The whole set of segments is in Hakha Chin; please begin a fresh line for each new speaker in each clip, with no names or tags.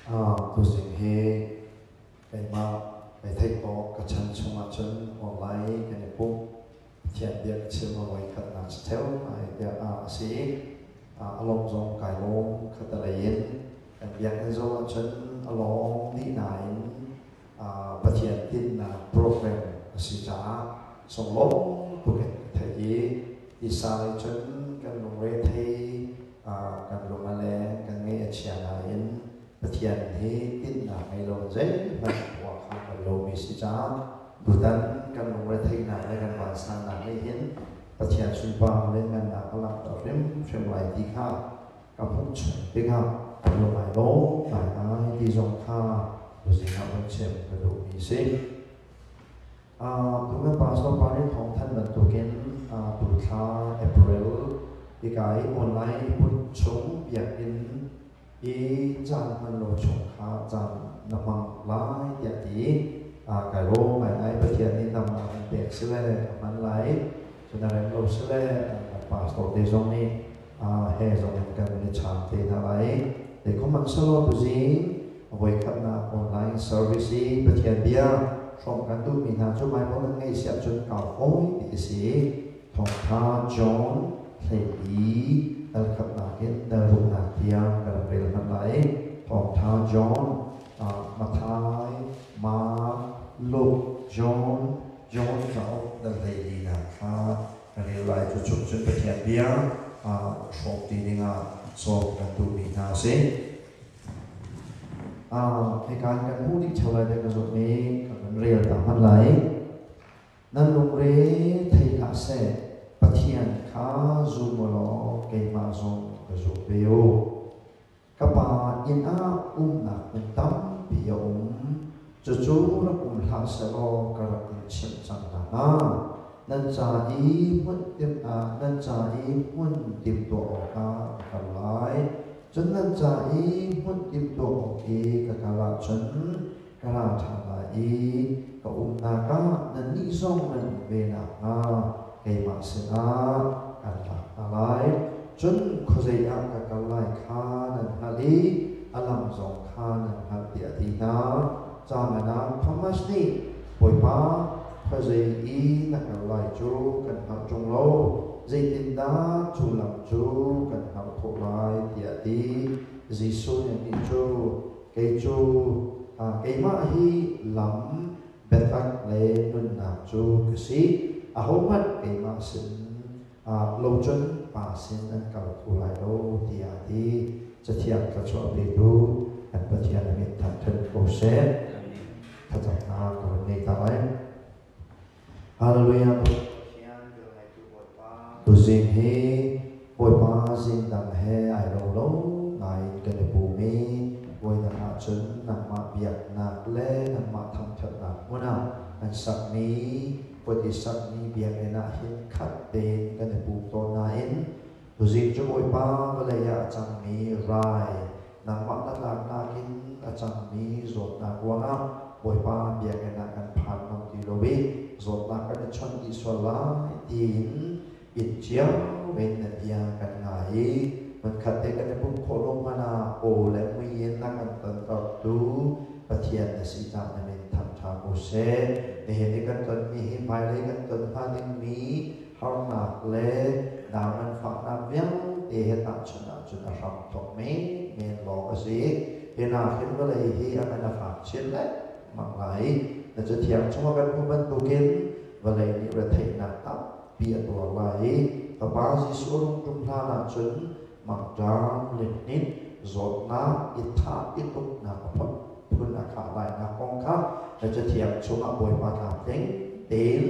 Tuzing hi keimah kai theih tawk ka chan chungah cun online kan i pumh. Pathian bia ka chim a voi khatnak si theo ngai tiah a si. A lawm zong kai lawm khatalei in kan biakinn zong ah cun a lawng dih nain Pathian tinhnak program a si caah sunglawm tuk in ka theih i tisa lei cun kan lungre thei, kan lung a leng, kan ngaih a chia nain Pathian hi tinhnak ngei lo zeihmanh tuah kha kan lomi si caah tutan kan lungretheihnak le kan vansannak nih hin Pathian sunpar le ngannak a langhter hrimhrim lai ti kha ka hmuh chung tikah lung ai lawm ngaingai ti zong kha tuzing ah van chim ka duhmi si. Tu kan pastor pa nih thawngthanh bantukin tu thla April hika i online put chung biakinn i caan hman lo chung kha caan na hmang lai tiah ti kai lawm ngaingai. Pathian nih dam a kan pek sile a hman lai, cun a rem lo sile kan pastor te zong nih he zong in kan i cham te hna lai. Te khawhmanhsehlaw tuzing voikhatnak online service i Pathian bia hrawm kan duhmi hna cu Bible nan ngeih siah cun kau hawi ti a si. Thawngtha John 14 dal khatnak in dal ruknak tiang kan rak rel hmanh lai. Thawngtha John, Matthai, Mark, Luke, John, John cauk dal 14nak kha kan rel lai. Cu chung cun Pathian bia hrawm ti dingah sawm kan duhmi hna a si. Hika kan hmuh dih ṭheo lai dek ka zumh i kan van rel ta hmanh lai. Nan lungre thei hlah seh, Pathian kha zum u law keimah zong ka zum ve u. Ka Pa inn ah umnak hmun tampi a um, cucu rak um hlah sehlaw ka rak in chimh cang hna hnga. Nan ca i hmun timh ah nan ca i hmun timhtuah awkah ka kal lai. Cun nan ca i hmun timhtuah awk i ka kal ahcun ka ra ṭhan lai i ka umnak ah nannih zong nan um ve nakhnga keimah sinah kan lak hna lai. Cun khuazei ah ka kal lai kha nan hngalh i a lam zong kha nan hngalh tiah a ti hna. Caangan ah Thomas nih, Bawipa, khuazei i na kal lai cu kan hngalh ṭung lo, zeitindah cu lam cu kan hngalh khawh lai? tiah a ti. Jesuh nih anih cu, Kei cu keimah hi lam, biatak le nunnak cu ka si. Ahohmanh keimah sin lo cun Pa sin an kal kho lai lo, tiah a ti. Cathiang thluachuah petu kan Pathian a min thangṭhat ko seh. Thlacamnak ka van ngei ta lai. Hallelujah. Tuzing hi Bawipa zingdang he ai lo lo ngai in kan i pum i voidang ahcun nangmah biaknak le nangmah thangṭhatnak hmun ah an sakmi kut i sakmi biakinn ah hin khat tein kan i pum tawn nain tuzing cu Bawipa vawlei ah a cangmi rai nangmah na tlaknak in a cangmi zawtnak ruangah Bawipa biakinn ah kan phan ngam ti lo i zawtnak kan i chawnh dih sual lai tiin inn cio in na bia kan ngai i hmunkhat te kan i pumh khawh lo hmanh ah aw le mui in a kan tontertu Pathian na si cang na min thangṭha ko seh. Nihin i kan tonmi hi hmailei kan ton hnga dingmi harnak le nau nganfahnak vialte he tahchunh ahcun a hram thawk menmen lawng a si. Hi nakin vawlei hi a ngan a fak chin lengmang lai. Na Cathiang chungah kan hmuh bantukin vawlei nih retheihnak tampi a tuar lai i Fapa Jesuh rung ṭum hlan ahcun mangṭam, lihninh, zawtnak, i thah, i tuknak a phunphun a khah lainak kong kha na Cathiang chungah Bawipa tlamtling tein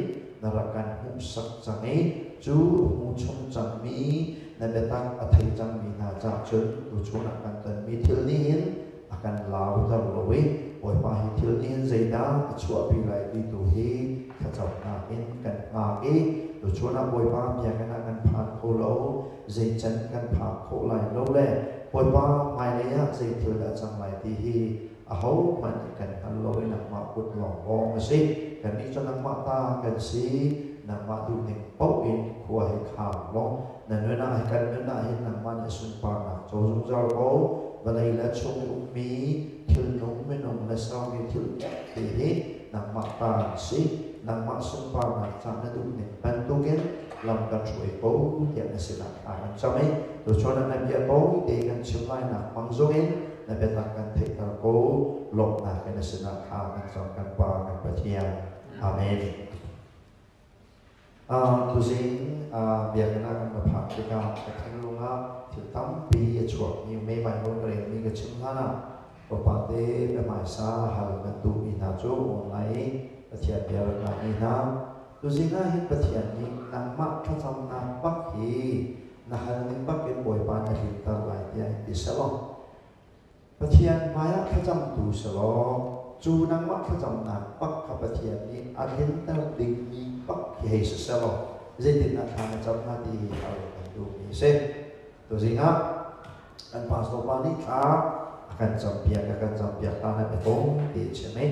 na rak kan hmuhsak cang i cu a hmu chung cangmi na biatak a thei cangmi hna cah cun tuchun ah kan tonmi thil nih hin a kan lauter lo i Bawipa hi thil nih hin zeidah a chuahpi lai ti tu hi thlacamnak in kan hngak i tuchun ah Bawipa biakinn ah kan phan kho lo, zei can kan phak khawh lai lo le Bawipa hmailei ah zei thil dah cang lai ti hi ahohmanh nih kan hngal lo i nangmah kut lawnglawng a si. Kannih cu nangmah ta kan si, nangmah duhning paoh in khua hi khang law na nun ah kan nun ah hin nangmah nih sunparnak co zungzal ko. Vawlei le chung i ummi thilnung minung le sermi thil vialte hi nangmah ta an si. Nangmah sunparnak ca na duh ning bantukin lam kan hruai ko tiah na sinah thla kan cam i tuchun ah na bia tawite kan chim lainak hmang zongin na biatak kan theihter ko. Lawmhnak in na sinah thla kan cam kan Pa kan Pathian. Amen. Tuzing biakinn ah kan va phak tikah ka thinlung ah thil tampi a chuakmi mei Baibal ka relmi ka chim hlanah papa te biahmaisa hal kan duhmi hna cu online i Pathian bia rak ngaimi hna. Tuzing ah hin Pathian nih nangmah thlacamnak bak hi na hal ning bak in Bawipa na hlimter lai tiah in ti selaw Pathian hmaiah thlacamtu si law cu nangmah thlacamnak bak kha Pathian nih a tlinter dingmi bak khi hei si selaw zeitindah thla na cam hnga ti hi hal kan duhmi a si. Tuzing ah kan pastor pa nih thla a kan campiak a kan campiak ta na biakung ti a chim i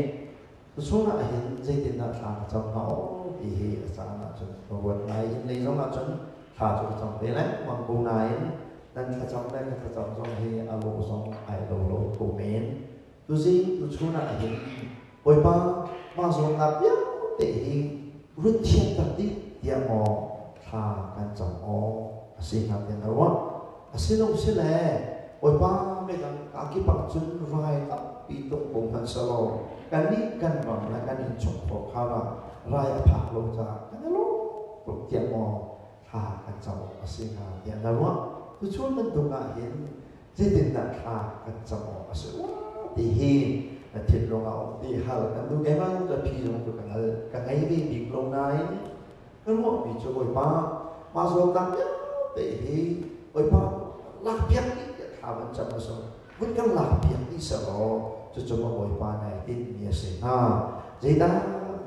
tuchun ah hin zeitindah thla na cam hnga aw ti hi a caan ahcun ka ruat ngai. Inn lei zong ahcun thla cu ka cam ve lengmang ko nain nan thlacam le ka thlacam zong hi a lawh zong ai lo lo ko men. Tuzing tuchun ah hin Bawipa mah zawtnak vialte hi run thianter dih tiah maw thla kan cam awk a si hnga tiah na ruah? A si lo si le Bawipa midang kakip ah cun rai tampi tung ko hmanh selaw kannih kan ram le kan innchungkhar khar ah rai a phak lo caah kan i lawm tuk tiah maw thla kan cam awk a si hnga tiah na ruah? Tuchun bantuk ah hin zeitindah thla kan cam awk a si ti hi na thinlung ah um ti hal kan duh. Keimah cu ka phi zong cu ka ngal ka ngei ve bik lo nain ka ruahmi cu Bawipa mah zawtnak vialte hi Bawipa lakpiak dih tiah thla van cam a si. Vun kan lakpiak dih selaw cucu maw Bawipa nai tinhmi a si hnga? Zeidah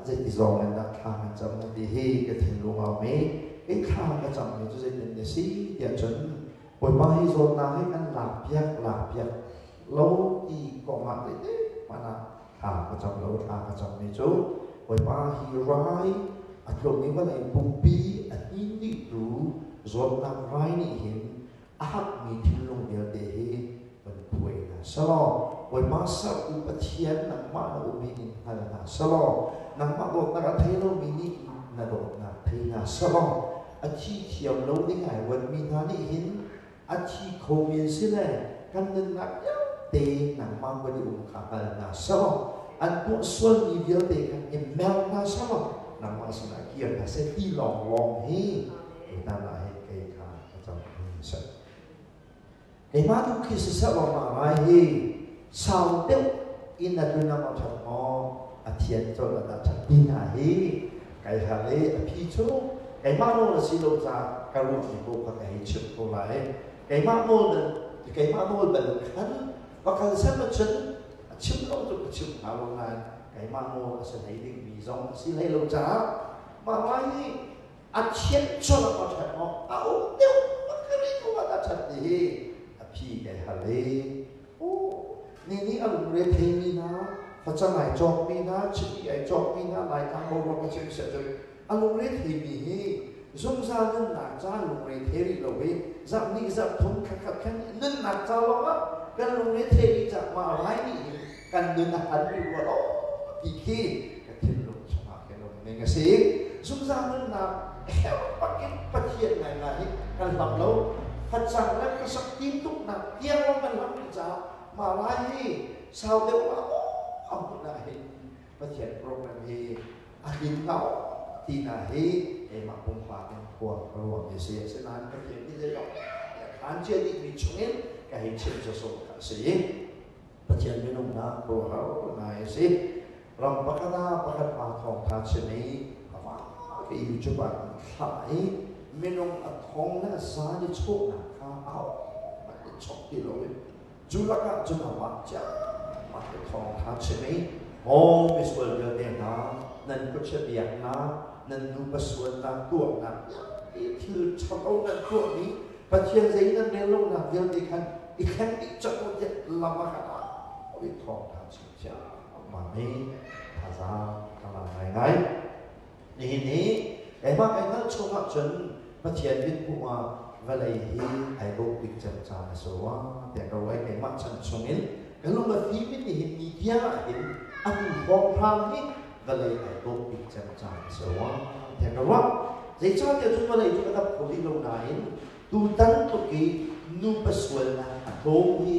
zeiti zawng in dah thla kan cam na ti hi ka thinlung a um i kei thla ka cammi cu zeitin a si tiah cun Bawipa hi zawtnak hi kan lakpiak lakpiak lo ti kong ah tete hmanh ah thla ka cam lo. Thla ka cammi cu Bawipa hi rai a tlung i vawlei pumpi a hnin dihtu zawtnak rai nih hin a hakmi thinlung vialte hi van phuai hna selaw Bawipa sertu Pathian nangmah na um hi in hngal hna selaw nangmah dawtnak a thei lomi nih na dawtnak thei hna selaw a thi thiam lo ding ai ruatmi hna nih hin a thi kho men si le kan nunnak vialte nangmah kan i um kha hngal hna selaw an tuah sualmi vialte khan i mer hna selaw nangmah sinah kir hna seh ti lawnglawng hi tutan ah hin kei kha ka cam si. Keimah tu khi siseh law mah ngai hi sau deuh in a tlun a ṭhat maw a thian colh a dah ṭhat ti hna hi kai hal i a phi cu keimah nawl a si lo caah ka ruahmi ko kha ka hei chimh ko lai. Keimah nawl bal keimah nawl bal khan va kal sem ahcun a chim lo cu ka chim hnga lo nain keimah nawl a si hlei dingmi zong a si hlei lo caah mah ngai hi a thian colh a ṭhat maw a um deuh makari ko ah dah ṭhat ti hi a phi kai hal i ni nih a lungre theimi hna facang ai cawkmi hna chiti ai cawkmi hna Laitlang boruak a chim siah cun a lungre theimi hi zungzal nunnak ca lungre the rih lo i zarh hnih zarh thum thla khat khan nunnak ca lawngah kan lungre the rih ca mah rai nih hin kan nun a han rih rua lo ti khi ka thinlung chungah khin um ning a si. Zungzal nunnak herh bakin Pathian ngaingai hi kan hlam lo. Facang le khuasak tintuknak tiang lawng kan hlam rih caah mah lai hi sau deuh la maw a hmun ah hin Pathian program hi a tlin hnga ti hna hi keimah pumpak in khua ka ruahmi a si. Asinain Pathian nih zeilawng khan cia dihmi chungin ka hei chim sawsawh kha a si. Pathian minung hna khuaruahhar ngai a si. Ram pakhat ah pakhat pa thawngtha chim i a va ka YouTube ah kan thlah i minung a thong le a za ni chawhnak kha au an i chok ti lo i cu lakah cun a mah ciammam i thawngtha chim i maw misual vialte hna nan khuachia biaknak nan nupa sualnak tuahnak vialte thil ṭhalo nan tuahmi Pathian zei nan rel lonak vialte khan i thleng dih cang u tiah lam a kan au i thawngtha chim ciammam i thazaang ka la ngaingai. Nihin ni keimah kai hngalh chung ahcun Pathian mithmuh ah Vawlei hi ai dawh bik cem caan a si rua tiah ka ruah i keimah chan chungin ka lung a fim in nihin ni tiang ah hin atu hrawnghrang hi vawlei ai dawh bik cem caan a si rua tiah ka ruah. Zeicahtiah cun vawlei cu ka dap kho rih lo nain tutan tluk i nupa sualnak a tlawm hi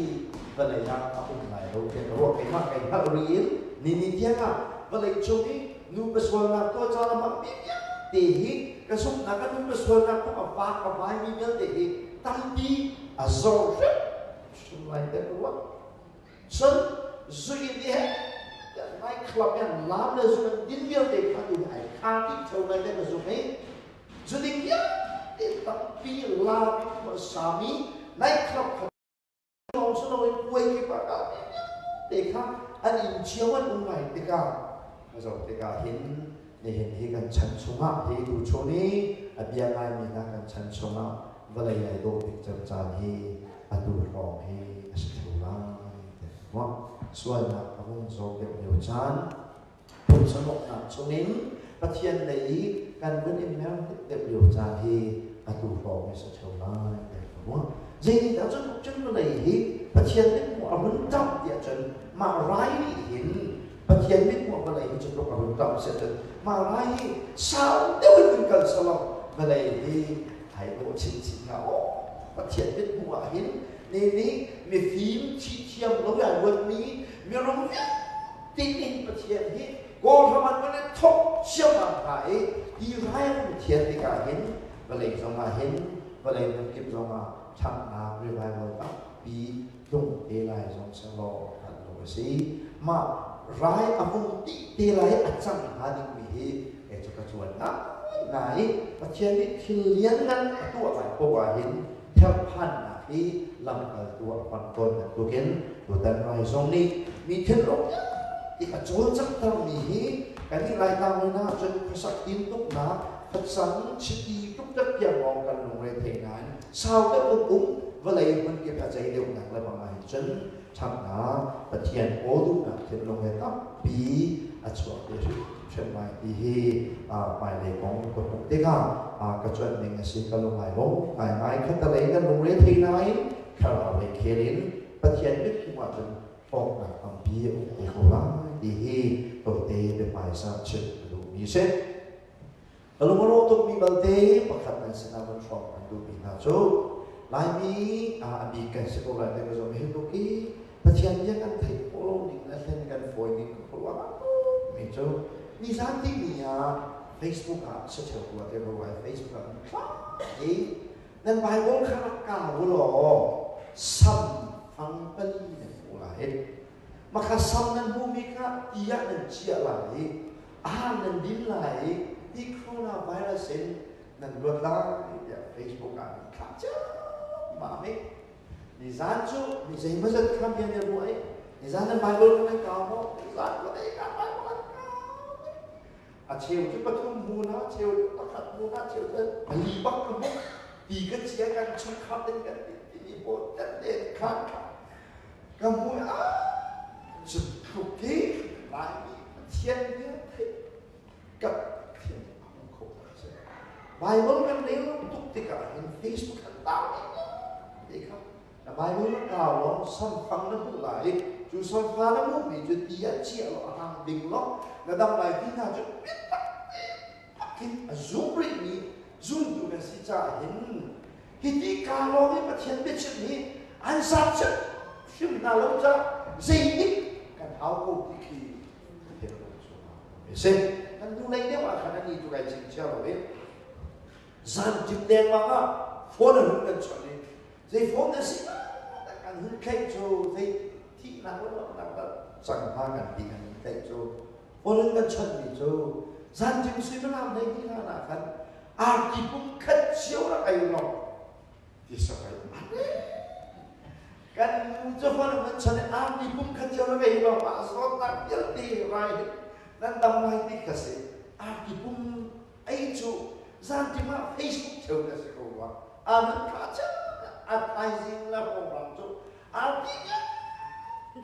vawlei ah a um lai lo tiah ka ruah. Keimah kai hngalh rih in ni ni tiang ah vawlei cung i nupa sualnak tuah caan a hmang mi vialte hi ka zumhnak a nupa sualnak kong a vak a vaimi vialte hi tampi a zor hrimhrim lai tiah ka ruah. Cun zu in i nai club in lam le zu an din vialte kha tu ai kha dih theo lai tiah ka zumh i zu ding vialte tampi lam in sami night club kha lawng si loin puai kip ah kal te kha an inn cio an um ngai tikah ka zoh tikah hin nihin hi kan chan chungah hi tuchun i a bia ngaimi hna kan chan chungah vawlei ai dawh bik cem caan hi atu hrawng hi a si theu lai tiah ka ruah. Sualnak a vung zor deuh lio caan phungsanawknak chungin Pathian lei i kan vun i mer deuh lio caan hi atu hrawng hi si theu lai tiah ka ruah. Zeitindah cun cun vawlei hi Pathian mithmuh a hun ṭamh tiah cun mah rai nih hin Pathian mithmuh vawlei hi cu tluk a hun ṭamh si cun mah rai hi sau deuh in hun kal selaw vawlei hi ai dawh chinchin hnga aw. Pathian mithmuh ah hin ni nih mifim thithiam lo ai ruatmi mirum vialte in Pathian hi Kawlram an van i thok ciammam hna i hi rai a hung thian tikah hin vawlei zongah hin vawlei hmunkip zongah ṭhanghnak revival tampi tlung te lai zong sehlaw hngalh lo a si. Mah rai a hung tih te lai a cang hnga dingmi hi kei cu ka cuan ngaingai i Pathian nih thil lianngan a tuah lai poah ah hin therphannak hi lamkaltu a hman tawn bantukin tutan rai zong nih mi thinlung vialte a cawlcanghtermi hi kan i Laitlang hna ahcun khuasak tintuknak facang chiti tuk tiang lawng kan lungre thei nain sau deuh um um vawlei hmunkip a cei deuhnak le bang ahhin cun ṭhatnak Pathian aw duhnak thinlung he tampi a chuak te hrim lai ti hi hmailei kong ka hmuh tikah ka cuanh ning a si. Ka lung ai lawm ngaingai. Khatalei kan lungre thei nain thlarau lei khel in Pathian mithmuh ahcun hlawknak tampi a um te ko lai ti hi tawite biahmaisa chim ka duhmi a si. Ka lung a rawh tukmi balte pakhat nan sinah van hrawm kan duhmi hna cu Laimi a bik kan si ko lai ti ka zumh. Hi tluk i Pathian bia kan theih khawh lo ning le hlen kan fawi ning ka khuaruah mi cu nizan timi ah Facebook ah sacheu tua te ko ai Facebook ah kan i nan Bible kha rak kau law sam fang pali nan hmu lai, maka sam nan hmuhmi kha ti ah nan chiah lai i ah nan din lai i hi coronavirus in nan luat lai tiah Facebook ah nan thlah ciammam i nizan cu mi zeimawzat kha bia nih ruah i nizan nan Bible kan nan kau maw? Nizan cu dei ka Bible an kau. A cheu cu pathum hmu na, cheu cu pakhat hmu na, cheu cu pali bak ka hmu ti ka chia kan chungkhar den kan ti timi pawl kan den khan kha ka hmu. Ah, cu tluk hi Laimi Pathian bia theih ka thiam a hmu kho tak si. Bible kan rel tuk tikah hin Facebook kan tar ti kha na Bible na kau law samfang na hmuh lai i cu samfa na hmuhmi cu ti ah chiah law a hang ding law na dam lai ti hna cu biatak tein a zum rihmi zumtu kan si caah hin hiti kaa lawng i Pathian biachim hi an zat hrim hna lo caah zeitik kan hau ko ti khi si. Kan hnulei deuh ah khan ani tu kai chingchia lo i zan tim dengmang ah phone a hun kan chawnh i zei phone na si kan hun thlaih cu zei thihnak le lawmhnak dah cang hnga kan ti. Kan hun thlaih cu phone hun kan chawnh mi cu zan tim suimilam 12 hlan ah khan arti pum khat cio rak ei lo ti sakai kan nu cu phone kan chawnh i arti pum khat cio rak ei lo mah zawtnak vialte rai nan dam lai ti kha si. Arti pum ei cu zantim ah Facebook theu na si ko rua anan kha cha a thaizing la program cu arti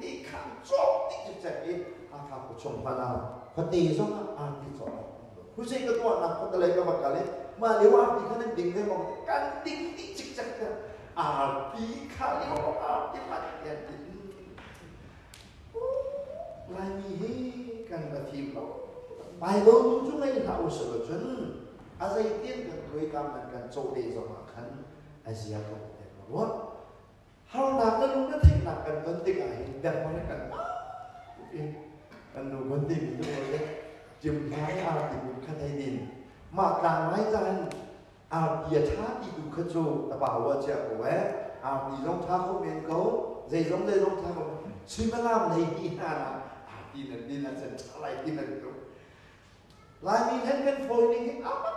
ti khan cawk ti cu cek i Hakha khuachung hmanh ah khuate zong ah arti cawk. Husei ka tuahnak khuatelei ka va kal i Mah lio arti kha nan ding ve maw? Kan ding dih cikcek tiah arti kha lio arti hmanh an ti. Laimi hi kan va fim lo. Bible tu cu ngei hlah u selaw cun a zeitin kan tuaikam nan kan cawh leh zong ah khan a zia ko tiah ka ruah. Harnak le lungretheihnak kan ton tikah hin biaknak kan in kan nu kan timi cu le jim hna i arti kun kha thei din mah tlang lai caan arti a ṭha ti tu kha cu a pa wa cia ko eh arti zong ṭha kho men ko zeizong zeizong ṭha ko suimilam lei hi hna ah arti nan din ah cun ṭha lai ti nan tu Laimi hen kan fawi ning hi amat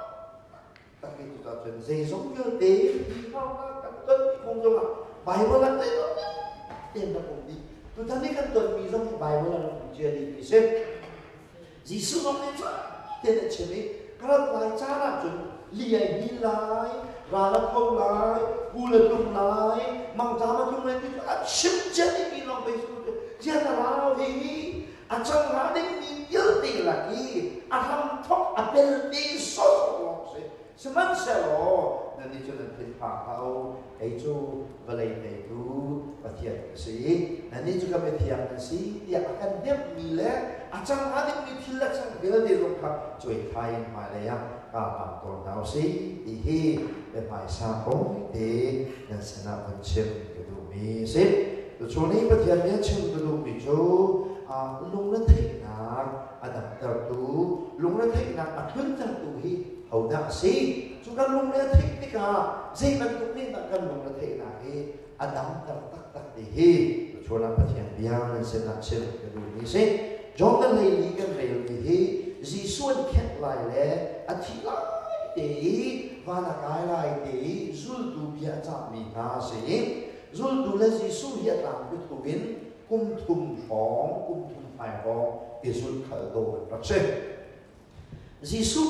tak hi cu cun zeizong vialte hi harnak kan ton mi kong zong ah Bible ah zeizong vialte rak um dih tutan i kan ton mi zong hi Bible ah rak um cia dih mi si. Jesuh zong nih cun tian a chim i ka rat lai caan ah cun li ai hnin lai, ral a tho lai, kul a tlung lai, mangṭam a tlung lai ti cu a chim cia dih mi lawng pei cu zian a rau hi hi a cang hnga dingmi vialte lak i a hramthawk a pelte sawsawh lawng si. Sihmanhsehlaw nannih cu nan thinphang hlah u, kei cu vawlei teitu Pathian ka si. Nannih cu ka mithiang nan si tiah a kan hnemhmi le a cang hnga dingmi thil le cang vialte zong kha cuaithai in hmailei ah kaa hlang tawn hna u sih ti hi biahmaisa kong te nan sinah vun chim ka duhmi a si. Tuchun i Pathian nih a chim ka duhmi cu lungretheihnak a damtertu, lungretheihnak a tluntertu hi hodah a si? Cu kan lungre a theih tikah zei bantuk nih dah kan lungretheihnak hi a damter taktak ti hi tuchun ah Pathian bia nan sinah chim ka duhmi a si. John kan hlei li kan relmi hi Jesuh an khenh lai le a thih lai te i van a kai lai te i zultu bia a cahmi hna a si i Zultu le Jesuh hi a tlangpi tluk in kum thum hrawng, kum thum hmai hrawng i zulh khal dawh an rak si. Jesuh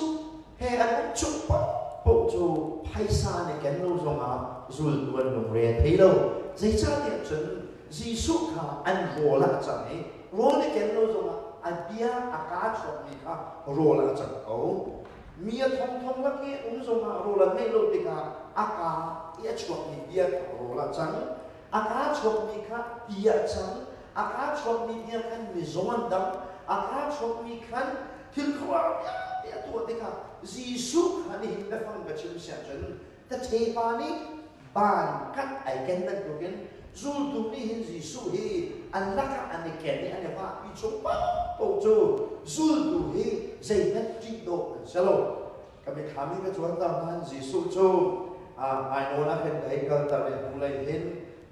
he an um chung paohpaoh cu phaisa nih ken lo zongah zultu an lungre a thei lo. Zeicahtiah cun Jesuh kha an rawl ah a cang i rawl nih ken lo zongah a bia a kaa chuakmi kha rawl ah a cang ko. Mi a thongthong lak i um zongah rawl an ngeih lo tikah a kaa i a chuakmi bia kha rawl ah cang. A kaa chuakmi kha ti ah cang. A kaa chuakmi bia khan mizaw an dam. A kaa chuakmi khan thil khuaruahhar vialte a tuah tikah Jesuh kha nihin biafang ka chim siah cun ka thepa nih ban kat ai ken bantukin zultu nih hin Jesuh hi an lakah an i ken i an i vahpi chung paohpaoh cu zultu hi zeihmanh ṭih dawh an si lo. Ka mitthlam in ka cuanter nain Jesuh cu hmainawn ah khin ka hei kalter i hnulei hin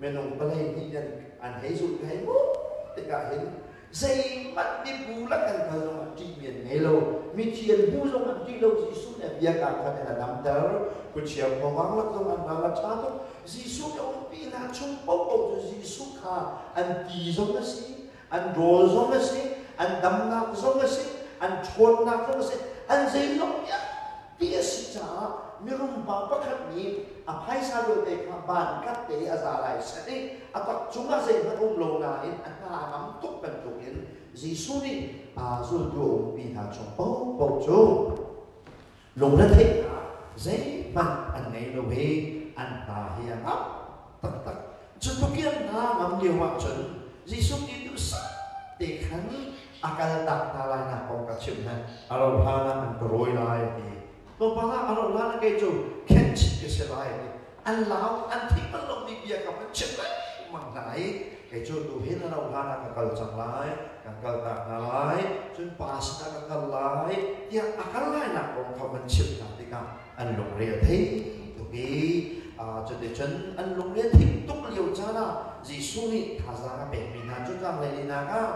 minung palei hnih an hei zulh ka hei hmuh tikah hin Zeihmanh mibu lak an kal zong ah ṭihmi an ngei lo. Mithi an hmuh zong an ṭih lo. Jesuh nih a biaka khan in a damter. Khuachia khuavang lak zong an ral a ṭha tuk. Jesuh nih a umpi hna chung paohpaoh cu Jesuh kha an ti zong a si, an rawl zong a si, an damnak zong a si, an ṭhawnnak zong a si, an zeizong vialte a si caah mirum pa pakhat nih a phaisa vialte kha ban khat te i a za lai set i a tak cungah zeihmanh um lo nain a hna a ngam tuk bantukin Jesuh nih zultu a umpi hna chung paohpaoh cu lungretheihnak zeihmanh an ngei lo i an hna hi a ngam taktak. Cu tluk i an hna a ngam lio ahcun Jesuh nih duhsah te khan a kaltak hna lai nak kong ka chimh hna. A rauh hlan ah an ka rawi lai a ti. Tlawmpal ah a rauh hlan ah kei cu khenhchih ka si lai a ti. An lau an theih bal lomi bia kha an chim lengmang hna i kei cu tuhin a rauh hlan ah ka kal cang lai, kan kaltak hna lai, cun pa sinah ka kal lai tiah a kal lainak kong kha van chimh hna tikah an lungre a thei tuk i cuticun an lungre a theih tuk lio caan ah Jesuh nih thazaang a pekmi hna cu tlanglei linak ah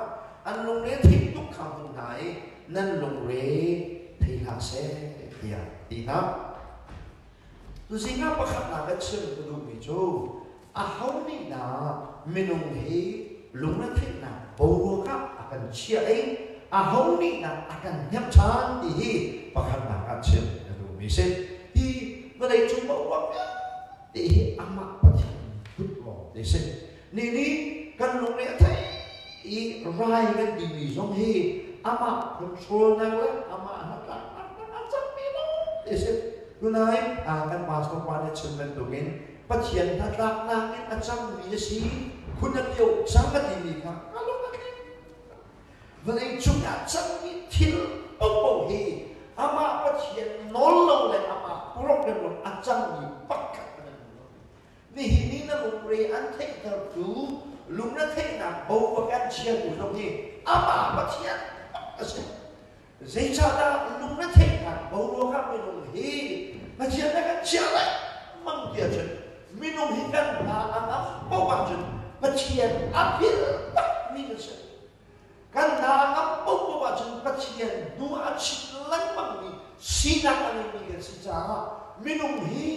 an lungre a theih tuk kha hmuh hna i nan lungre thei hlah seh tiah ti hna. Tuzing ah pakhatnak ka chim ka duhmi cu aho nih dah minung hi lungretheihnak boruak ah a kan chiah i aho nih dah a kan hnemh ṭhan ti hi pakhatnak ah chim ka duhmi si. Hi vawleicung boruak vialte hi amah Pathian kut lawng te si. Ni nih kan lungre a thei i rai kan timi zong hi amah control nak le amah hnatlaknak a cangmi lawng te si. Tunai kan pastor pa nih chim bantukin Pathian hnatlaknak in a cangmi a si, khun a lio cang a timi kha ka lung a tling. Vawlei cungah cangmi thil paohpaoh hi amah Pathian nawl lo le amah program lo a cangmi pakhat an um lo. Nihin ni na lungre an theihtertu lungre theihnak boruak an chiatu zong hi amah Pathian a si. Zeicahdah lungre theihnak boruak ah minung hi Pathian na kan chiah lai mang ti ahcun minung hi kan hna a ngam paoh ahcun Pathian a phil takmi kan si. Kan hna a ngam paohpaoh ahcun Pathian hnu a chit lengmangmi sinak a ngeimi kan si caah minung hi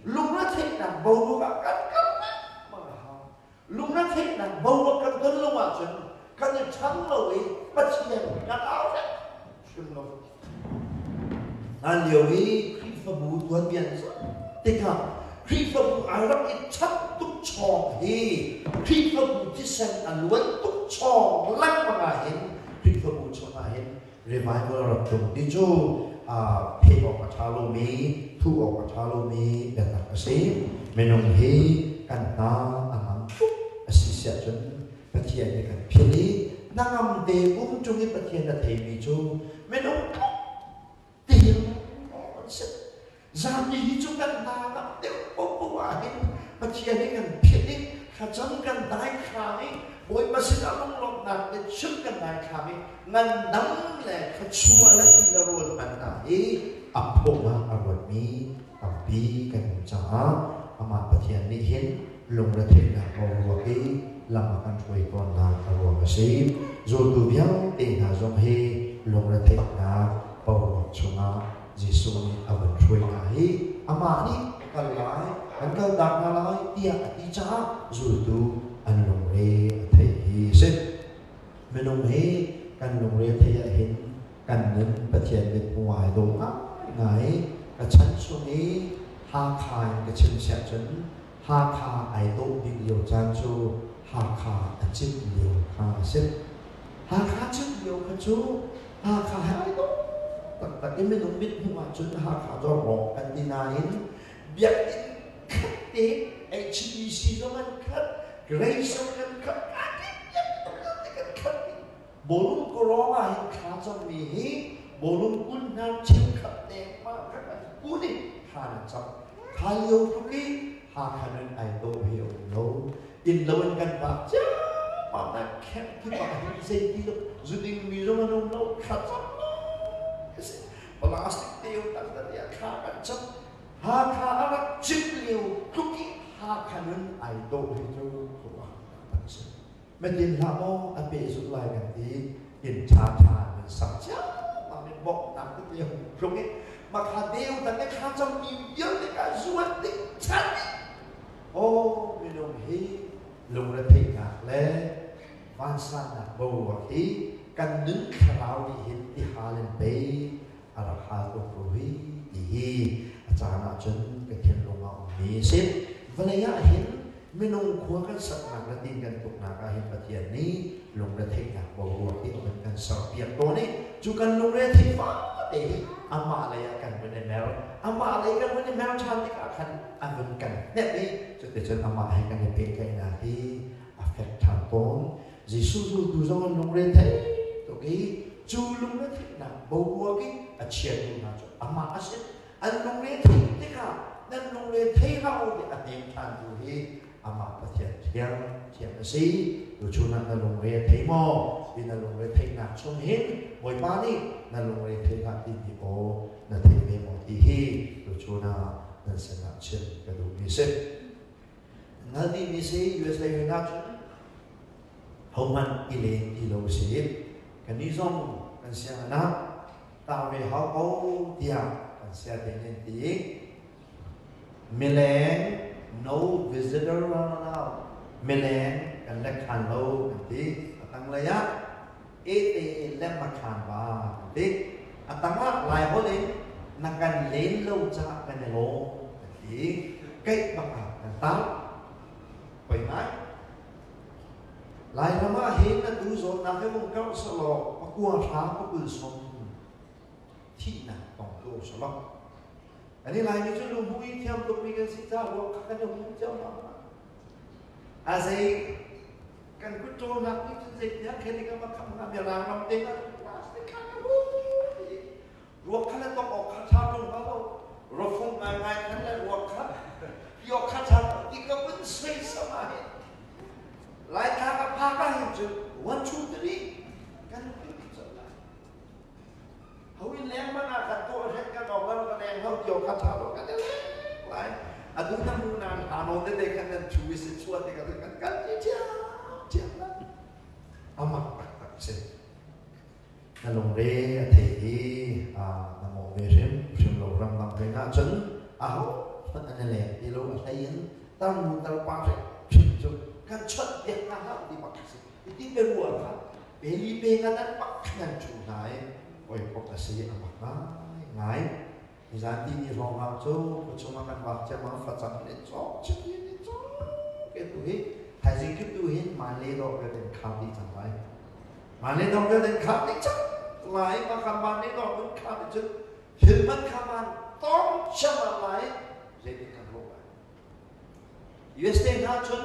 lungretheihnak boruak ah kan kal lengmang a hau. Lungretheihnak boruak kan ton lo ahcun kan i ṭhang lo i Pathian kan au hrim lo. Hlan lio i Khrihfabu tuanbia tikah Khrihfabu ai rak i chap tuk chawng hi Khrihfabu thisen a luan tuk chawng lengmang ah hin Khrihfabu chungah hin revival rak tlung ti cu phet awk a ṭha lomi, thuh awk a ṭha lomi biatak a si. Minung hi kan hna a ngam tuk a si siah cun Pathian nih kan philh i hnangam te um ṭung i Pathian a theimi cu minung tluk tiang an si. Zapi hi cu kan hna ngam deuh popo ah hin Pathian nih kan philh i thlacam kan daithlang i Bawipa sinah lunglawmhnak le chim kan daithlang i ngandam le thluachuah le ti le rawl hman hna hi a phung ah a ruatmi tampi kan um caah amah Pathian nih hin lungretheihnak boruak i lam a kan hruai tawnnak a ruang a si. Zultu vialte hna zong hi lungretheihnak boruak chungah Jesuh nih a van hruai hna i amah nih kal lai, kan kaltak hna lai tiah a ti caah zultu an lungre a theih hi a si. Minung hi kan lungre theih ahhin kan nun Pathian mithmuh ai dawh ngaingai. Ka chan chung i Hakha in ka chim siah cun Hakha ai dawh bik lio caan cu Hakha a cin lio kha a si. Hakha cin lio kha cu Hakha he ai dawh taktak i minung mithmuh ahcun Hakha cu rawk kan ti nain biakinn khat te HBC zong an khat, Grace zong an khat, kan khat. Bawlung kawrawng ah hin thla cammi hi bawlung kun hna cheukhat te mah kan an kun i thla nan cam. Thla lio tluk i Hakha nun ai dawh hi a um lo. Inn lo in kan vak ciammam na khem khi pa hin zei ti lo zuding mi zong an um lo thla cam lo si. Plastic te um tak tak thla kan cam. Hakha a rak cim lio tluk i Hakha nun ai dawh hi cu khuaruahhar tak si. Metin hlah maw a pehzulh lai kan ti inn ṭhaṭha nan sak ciammam in bawmhnak tete hung tlung i makha deu tan le thla cammi vialte ka zuan ding chan aw minung hi lungretheihnak le vansannak boruak hi kan nun thlarau nih hin ti hal in pei a rak hal ko ko hi ti hi a caan ahcun ka thinlung ah ummi a si. Vawlei ah hin minung khua kan saknak le tin kan tuknak ah hin Pathian nih lungretheihnak boruak hi a van kan serpiak tawn i cu kan lungretheih fate hi amah lei ah kan vun i mer amah lei kan vun i mer ṭhan tikah khan a vun kan hnemh i cuticun amah he kan i pehtlaihnak hi a fek ṭhan tawn. Jesuh zultu zong an lungre thei tuk i cu lungretheihnak boruak i a chiatu hna cu amah a si. An lungre theih tikah nan lungre thei hlah u ti a hnem ṭhantu hi amah Pathian thiang thiam a si. Tuchun ah na lungre thei maw? Ti na lungre theihnak chung hin Bawipa nih na lungre thei hlah ti ti aw na thei ve maw ti hi tuchun ah nan sinah chim ka duhmi si. Ngal dihmi si USA hun ahcun hohmanh i len ti lo si. Kannih zong kan sianginn ah tang ve hau ko tiah kan sia te nih an ti. Mileng no visitor allowed. Mileng kan lek khan lo kan ti. A tanglei ah ete lem a khan ba kan ti. A tangah Laiholh in na kan len lo caah kan i lawm kan ti. Keih bak ah kan tar. Poi ngai. Lairam ah hin atu zawtnak hi vung karh selaw pakua hra pakul sawm thihnak tong tu selaw. Ani Laimi cu lungmui thiam tukmi kan si caah ruak kha kan i hum cio hna. A zei kan kut ṭawlnak nih cun zeitiah khen i kan va kham hna mirang ram te hna plastic kha kan ruak kha le tong awk kha ṭha ṭung hnga lo rafung ngaingai khan le ruak kha ti awk kha ṭha ti ka vun sui sama hin Laitlang a phak ah hin cun one two three kan colh lai. Hawin leng man ah kan tuah hren kan ong lo kan eng lo tio kha tha lo kan leng lai. Atu na mu nan ha no te te khan nan chu i si chua te kan kan kan ti chiam chiam la. Amak tak tak si. Na lungre a thei i na mawh ve hrim hrim lo ram dang hoi na cun aho hmanh an i leng ti lo a hlei in tarnu tarpa hrim hrim cu kan chawnh piak hna hlah ti bak si. Iti pe rua kha peli pe ngan an pak nan chu hna i oi pok a si a mak ngai ngai. Nizan ti ni hrawng cu khuachung ah kan vak ciammam facang in cawk chiti in cawk ke tu hi thaizing kip tu hin man le dawh ke den kham dih cang lai. Man le dawh ke den kham dih cang lai ma kham man le dawh kun kham dih cun thil man kha man tong chiammam lai zeitin kan ruah lai. USA hna cun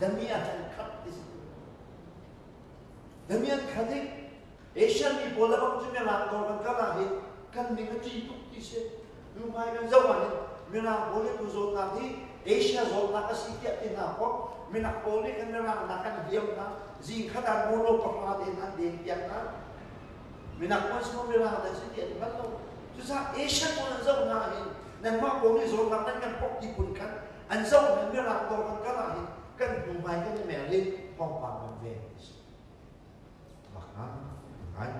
dami ah an khat ti si. Dami an khat i Asian mi pawl le bang cu mirang dawr kan kal ah hin kan ning a ṭi tuk ti si. Hnuhmai kan zoh ah hin mirang pawl hi tu zawtnak hi Asia zawtnak a si tiah ti hna kaw minak pawl nih kan mirang nak kan hliam hna zing khat ah mono pahra te hna den piak hna minak pawl si mirang dah si ti an hngal lo. Cucaah Asian pawl an zoh hna ah hin nanmah pawl nih zawtnak nan kan pok ti phun khan an zoh hna mirang dawr kan kal ah hin kan hnuhmai kan i mer i thawngpang kan veng ti si. Ngai.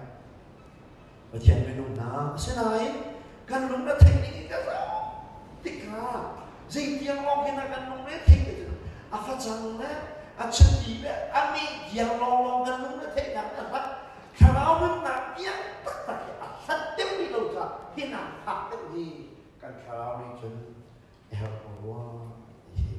Pathian minung hna asinain kan lung na theih ning in ka zoh tikah zeitiang lawng hin kan lung re theih te cu a facang le a chiti le a mi tiang lawnglawng kan lung na theihnak na hlat thlarau nunnak tiang taktak hi a hlat deuh rih lo caah hi nak fak deuh hi kan thlarau nih cun a herh ko rua ti hi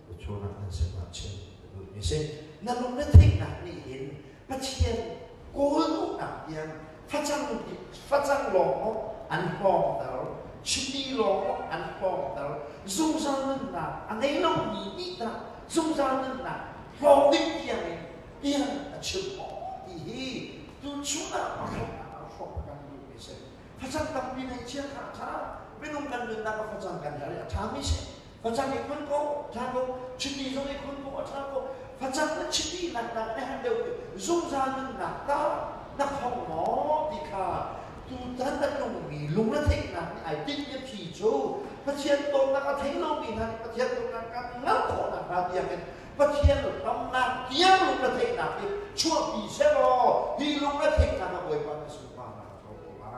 tuchun ah nan sinah chim ka duhmi si. Na lung na theihnak nih hin Pathian kawl duhnak tiang facang facang lawng maw an hlawngter, chiti lawng maw an hlawngter, zungzal nunnak a ngei lomi nih dah zungzal nunnak hlawng ding tiang in tiang a chim maw ti hi tuchun ah pakhat ah hrawk kan duhmi si. Facang tampi nei chia kha a ṭha. Minung kan nunnak ah facang kan herh i a ṭhami si. Facang i khun ko, ṭha ko. Chiti zong i khun ko, a ṭha ko. Facang le chiti naknak na herh deuh zungzal nunnak ta na khong maw ti kha tutan na tlungmi lungretheihnak nih ai tinh i phi cu Pathian dawtnak a thei lomi hna nih Pathian dawtnak kan ngalh khawhnak hnga tiangin Pathian ramnak tiang lungretheihnak hi chuahpi sehlaw hi lungretheihnak a Bawipa na sunparnak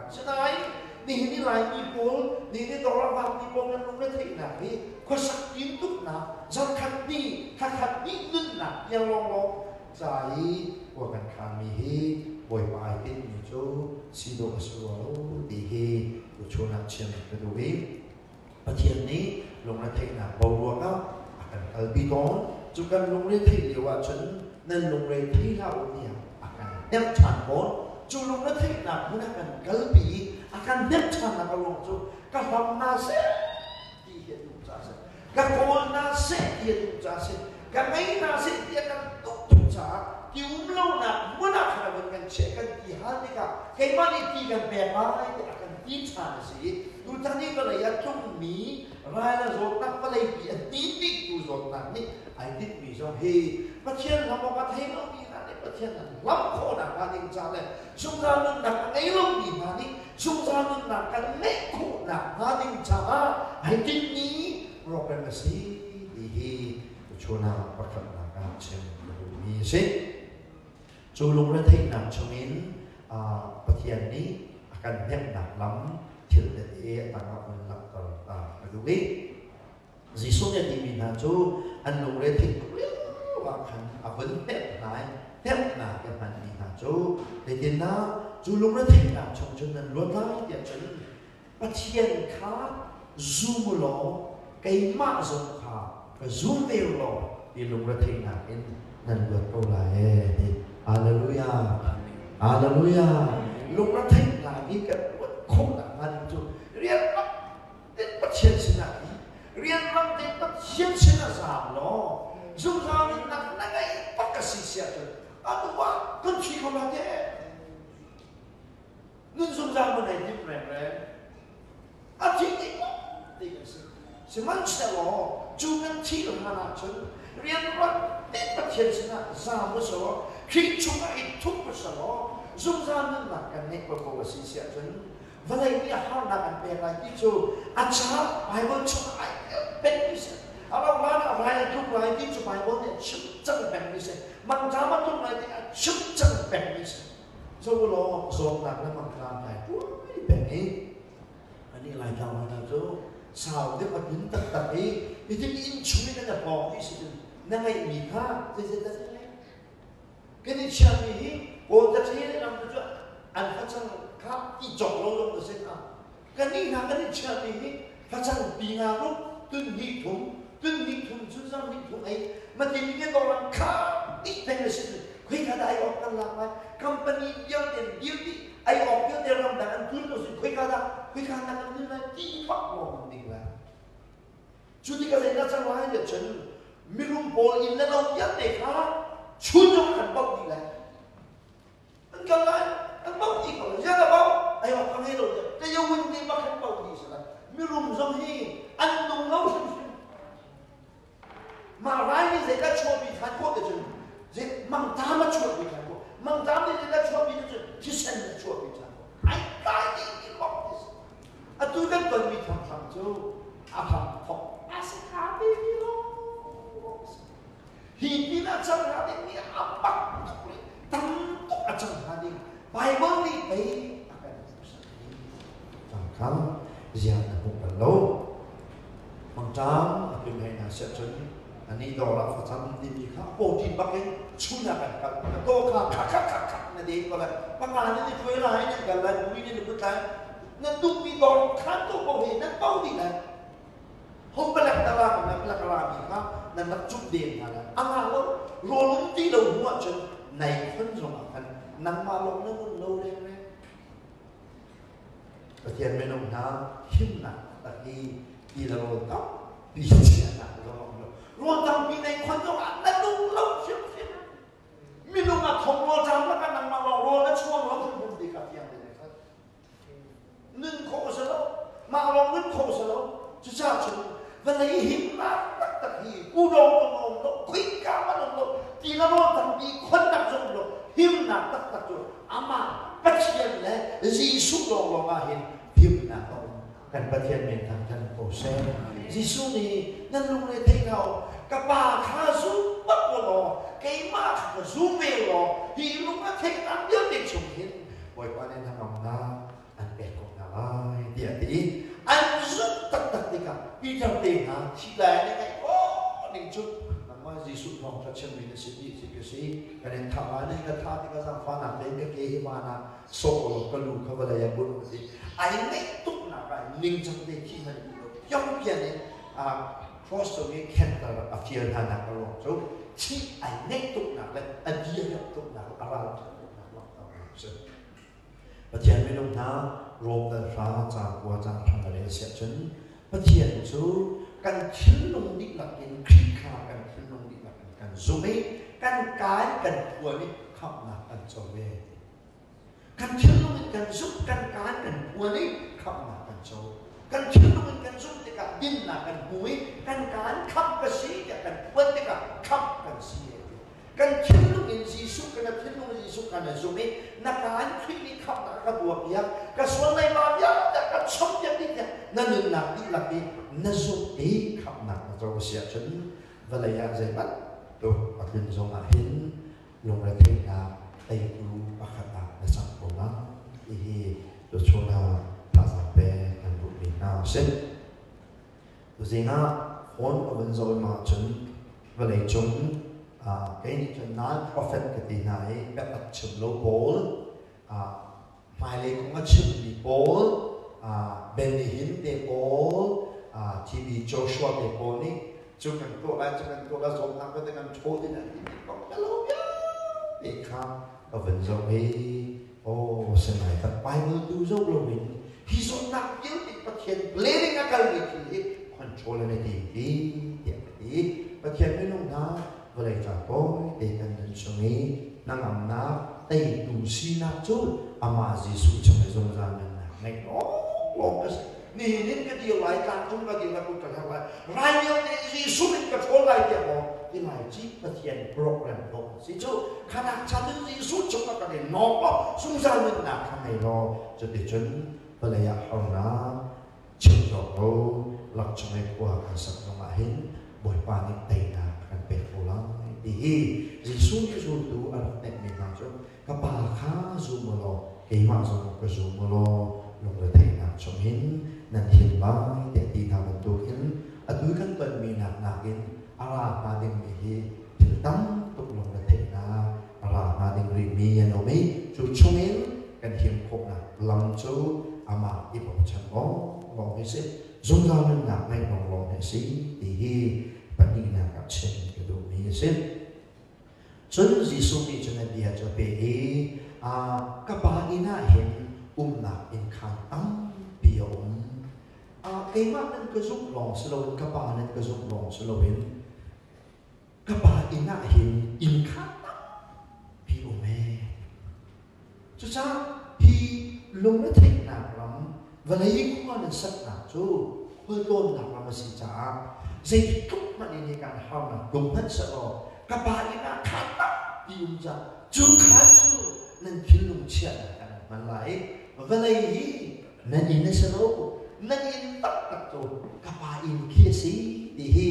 Asinain nihin i Laimi pawl, nihin i Dawrangvangmi pawl kan lungretheihnak hi khuasak tintuknak, zarkhat ni, thlakhat ni nunnak tiang lawnglawng ca i khua kan khanmi hi Bawipa ai tinhmi cu si dawh a si rua lo ti hi tuchun ah chim ka duh i Pathian nih lungretheihnak boruak ah a kan kalpi tawn. Cu kan lungretheih lio ahcun nan lungre thei hlah u tiah a kan hnemh ṭhan tawn. Cu lungretheihnak hmun a kan kalpi i a kan hnemh ṭhannak a ruang cu ka hlam hna seh ti hi a duh caah a si. Ka kawl hna seh ti a duh caah a si. Ka ngei hna seh ti a kan tuk tuk caah ti um lonak hmun ah khan a vun kan chiah kan ti hal tikah keimah nih ti kan pek lai tiah a kan ti ṭhan a si i tutan i vawlei ah tlungmi rai le zawtnak vawleipi a hnin dihtu zawtnak nih ai tinhmi zong hi Pathian lam awk a thei lomi hna nih Pathian an lam khawhnak hnga ding ca le zungzal nunnak a ngei lomi hna nih zungzal nunnak kan ngeih khawhnak hnga ding caah ai tinhmi program a si ti hi tuchun ah pakhatnak ah chim ka duhmi a si. Cu lungretheihnak chungin Pathian nih a kan hnemhnak lam thil tete a tangah hun langhter ta ka duh i Jesuh nih a timi hna cu an lungre theih tuk lio ah khan a vun hnemh hna i hnemhnak a hmanmi hna cu zeitindah cu lungre theihnak chung cun nan luat lai tiah cun Pathian kha zum u law keimah zong kha ka zum ve u law ti lungretheihnak in nan luat ko lai ee ti. Hallelujah. Hallelujah. Lungretheihnak i kan luat khawh nakhnga ding cu rian tin
Rianrang tein Pathian sin ah zaam law zungzal nunnak na ngeih bak a si si ahcun atu ah kan thi kho la te. Nun zungzal mo nei tim rengreng. A thi dih bak ti kan si. Sihmanhsehlaw cu kan thih hlan ahcun rianrang tein Pathian sinah zaam u selaw Khrih chungah i thup u selaw zungzal nunnak kan ngeih ko ko a si si ahcun vawlei nih harnak an pek lai ti cu a ca Bible chungah ai tel pengmi si. A rauh hlan ah rai a tluk lai ti cu Bible nih a chim cang pengmi si. Mangṭam a tluk lai ti a chim cang pengmi si. Zo law zawtnak le mangṭam ai tuai peng i anih Laitlang hna cu sau deuh a tlun taktak i hitin inn chung in na pawng i si na ngeihmi kha zeizat dah na ngeih? Kan i chiahmi hi Kawl taṭhe ram cu an facang kha i cawk lo zong na si hnga. Kannih hna kan i chiahmi hi facang pi nga ruk tun hnih thum, tun hnih thum cun zang hnih thum ei matin nge doran kha dih peng na si khoi ka dah ai awk kan lak lai company vialte dir dih ai awk vialte ram dang an tun lo sin khoi ka dah khoi ka na kan nun lai ti bak lawng ding lai Cu tikah zeidah cang lai tiah cun mirum pawl inn le lo vialte kha chun zong an bauh dih lai. An kal lai, an bauh dih ko. Ziah dah bauh? Ai awk ka ngei lo tiah. Ka yawin te bak an bauh dih si lai. Mirum zong hi an nung lo hrimhrim. Mah rai nih zeidah chuahpi ṭhan khawh ti cun zei mangṭam a chuahpi ṭhan khawh. Mangṭam nih zeidah chuahpi ti cun thisen a chuahpi ṭhan khawh. Ai kai dih ti bak ti si. Atu kan tonmi thamtham cu a hram thok a si kha ti mi lawng si. Hi pin a cang hnga dingmi a bak tuk rih, tam tuk a cang hnga ding. Bible nih pei a kan hmuhsak hi.
Cangkang ziang na hmuh bal lo. Mangṭam a tlun hei hna siah cun anih dawr ah facang timi kha pawṭin bak in chun ah kan kal. Na taw kha khak khak khak khak na den ko lai. Panga nan i hruai lai, nan kal lai, mui nan i put lai. Nan duhmi dawr khan tu paoh hi nan bo dih lai. Ho palek na ra na palek ra mi kha nan rak cuk den hna lai. A ngah lo, rawl um ti lo hnu ahcun nai khon zong ah khan nangmah lawng na nun lo rengreng.
Pathian minung hna himnak taktak hi ti le rawl tampi chiahnak zong a um lo. Rawl tampi nei khon zong ah na nung lo hrimhrim. Minung a thong rawl cam lakah nangmah lawng rawl na chuang lo hrimhrim ti kha fiang tein hngal. Nun khawh a si lo. Mah lawng nun khawh a si lo. Cucaah cun vawlei himnak taktak hi kudawng zong a um lo, khuika hmanh a um lo, ti le rawl tampi khonnak zong um lo, himnak taktak cu amah Pathian le Jesuh lawnglawng ah hin himnak a um.
Kan Pathian min thangthat ko seh. Jesuh nih nan lungre thei hlah u,
ka Pa kha zum bak u law keimah kha ka zum ve law hi lung a theihnak vialte chung hin
Bawipa nih hnangamnak an pek ko hna lai tiah a ti i
an zumh taktak tikah Peter te hna thih lai an i ngaih khawh ning cu
nangmah Jesuh thawngṭha chimmi na si ti si ka si kan in thah lai nih ka thah tikah zaangfahnak tein ka ke hi van ah sawh law ka lu kha vawlei ah bunh ti
ai ngaih tuknak ah ningcang te thi hmanh duh lo piangpian in
cross cung i khentar a fial hna nak a ruang cu
thih ai ngaih tuknak le a diriamh tuknak a ralṭhat tuknak langhter a si.
Pathian minung hna Rom dal hra caang kua caang hra na rel siah cun Pathian cu
kan thinlung dihlak in Khrih kha kan thinlung dihlak in kan zumh i kan kai kan phuan i
khamhnak kan co ve.
Kan thinlung in kan zumh, kan kaan kan phuan i khamhnak kan co. Kan thinlung in kan zumh tikah dinnak kan hmu i kan kaan khamh ka si tiah kan phuan tikah khamh kan si. Kan thinlung in Jesuh kan thinlung in Jesuh kan zumh i na kaan Khrih nih khamhnak ka tuah piak, ka sual nei ma vialte ka chom piak dih tiah na nunnak dihlak i
na zumh i khamhnak na co si ahcun vawlei ah zeihmanh tuk a tlun zong ah hin lungretheihnak teitu pakhat ah na cang ko lai hihi tuchun ah thazaang pek kan duhmi hna a si. Tuzing ah phone ka vun zoh ma cun vawleicung kei nih cun non-profit ka ti hna i biatak chim lo pawl, hmailei kong a chimmi pawl, Benny Hinn te pawl, TB Joshua te pawl nih cu kan tuah lai, cu kan tuah lai, zawtnak vialte kan ṭhawl ding an timi kong bialo vialte kha ka vun zoh i aw sinai tak Bible tu zoh loin hi zawtnak vialte Pathian planning a kalmi thil hi. Control an i tim ti tiah ka ti. Pathian minung hna vawlei ca tawi te kan nun chung i hnangamnak teitu sinak cu amah Jesuh chung i zungzal nunnak ngeih lawnglawng ka si. Nihin in ka dir lai, tlangcung ka dir lai, kut ka hler lai, rai vialte Jesuh in ka ṭhawl lai tiah maw ti lai ci Pathian program dawh si cu khanak chan in Jesuh chung ah kan i nawk law zungzal nunnak kha ngei law cuticun vawlei ah harnak chim cawk lo lakchung i khua kan sak zong ah hin Bawipa nih teinak a kan pek ko lai ti hi Jesuh nih zultu a rak hnemhmi hna cu ka pa kha zum u law keimah zong ka zum u law lungretheihnak chung hin nan him lai tiah ti hna bantukin atu kan tonmi nak nakin a ra hnga dingmi hi thil tam tuk lungretheihnak a ra hnga ding rihmi an um i cu chungin kan him khawhnak lam cu amah i bochan lawnglawng hi si zungzal nunnak ngeih lawnglawng hi si ti hi pahnihnak ah chim ka duhmi a si. Cun Jesuh nih cun a bia cu a peh i ka pa inn ah hin umnak inn khaan tampi a um. Keimah nan ka zumh lawng si loin ka pa nan ka zumh lawng si loin ka pa inn ah hin inn khaan tampi um ee. Cucaah hi lungretheihnak ram vawlei khua nan saknak cu khualtlawnnak ram a si caah zeitluk hmanh in hi kan harnak tlung hmanh sehlaw ka pa inn ah khaan tampi um cang cu khaan cu nan thinlung chiahnak kan hman lai i vawlei hi nan inn a si lo nan inn taktak cu ka pa inn khi a si ti hi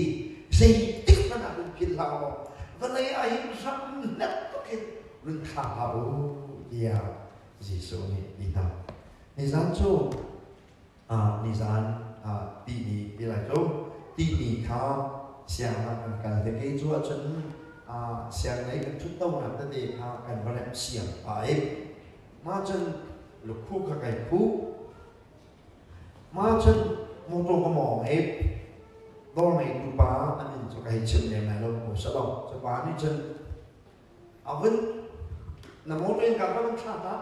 zeitik hmanh ah run philh hlah u vawlei ah hin ram nek tuk hin run thla hlah u tiah Jesuh nih ti hna. Nizan cu nizan tihni ti lai cu tihni kha siang ah kan kal te kei cu ahcun siang lei kan ṭhut tonak tete kha kan va remh siang pah i mah cun lukhu kha kai khuh mah cun motor ka mawng i dawr ngeitu pa a min cu ka hei chim lem lai lo mu salo cu pa nih cun A vun na motor in ka ka vun thla ta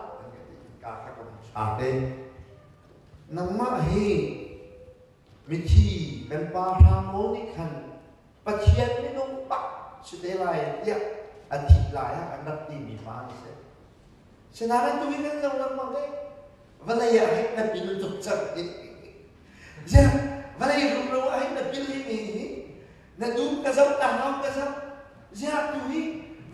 ka ka ka vun thla te nangmah hi mithi kan pa hrang nih khan Pathian minung bak si te lai tiah a thih lai ah kan rak timi pa ni si. Sinain tu hi kan zo lengmang e. Vawlei ah hin na pil tuk cang. Ziah vawlei rumro ah hin na pil hi mi hi Na dum ka zoh, na hau ka zoh. Ziah tu hi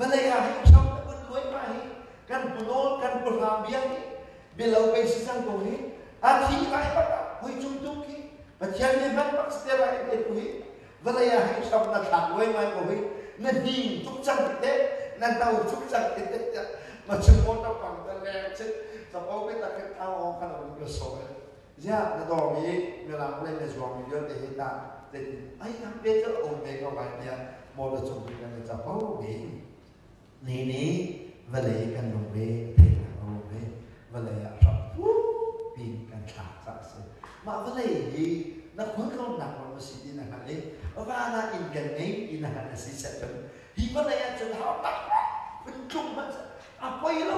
vawlei ah hin hram na kun luai ma hi kan punawl kan puhram bia hi bialo pei si cang ko hi a thi lai bak ah hoi cung tuk hi Pathian nih hman bak si te lai te tu hi vawlei ah hin hram na thlak luai mai ko hi na hning tuk cang ti te na no tuk cang ti te ma chung mo ta pang ta leng chin chapo pe tak hin thau kan um ka so Ziah na dawr i mirang lei na zuangmi vialte hi tah zeitin ai nang ve cu um ve ko lai tiah motor cung in kan i capo ve. Ni nih vawlei kan lungre theihnak a um i vawlei ah ram pin kan thlak cah a si. Mah vawlei hi na khualtlawnnak ram a si ti na hngalh i van ah inn kan ngei ti na hngalh a si cun hi vawlei ah cun hau tak phun tlung hmanh a poi lo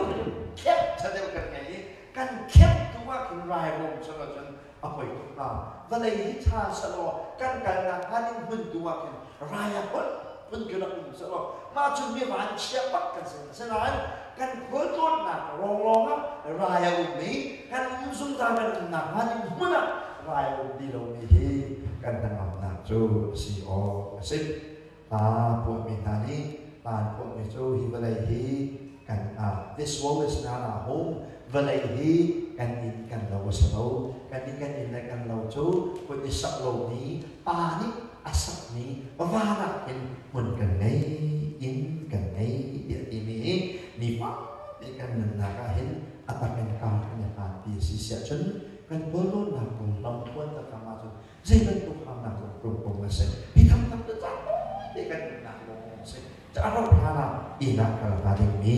khep ṭha deuh kan ngei i kan khep tu ah khin rairawm chung ahcun a poi tuk hnga vawlei hi ṭha selaw kan kalnak hnga ding hmun tu ah khin rai a phun phun khi rak um selaw mah cun mi vanchia bak kan si asinain kan khualtlawnnak lawnglawng ah rai a um i kan um zungzal kan umnak hnga ding hmun ah rai a um ti lomi hi kan hnangamnak cu a si awk a si. Hla phuahmi hna nih hla an phuahmi cu hi vawlei hi kan this world is not our home vawlei hi kan inn kan lo a si lo kan inn kan inn le kan lo cu kut i sak lomi pa nih a sakmi van ah hin hmun kan ngei inn kan ngei tiah timi hi nifa te kan nunnak ah hin a tak in kar kan i hlan ti a si siah cun kan kawlrawnnak kong lamtluan takam ahcun zei bantuk harnak zong tlung a si hi thangthang cu cang te kan nunnak lawng a si ca ro hlan ah inn ah kal hnga dingmi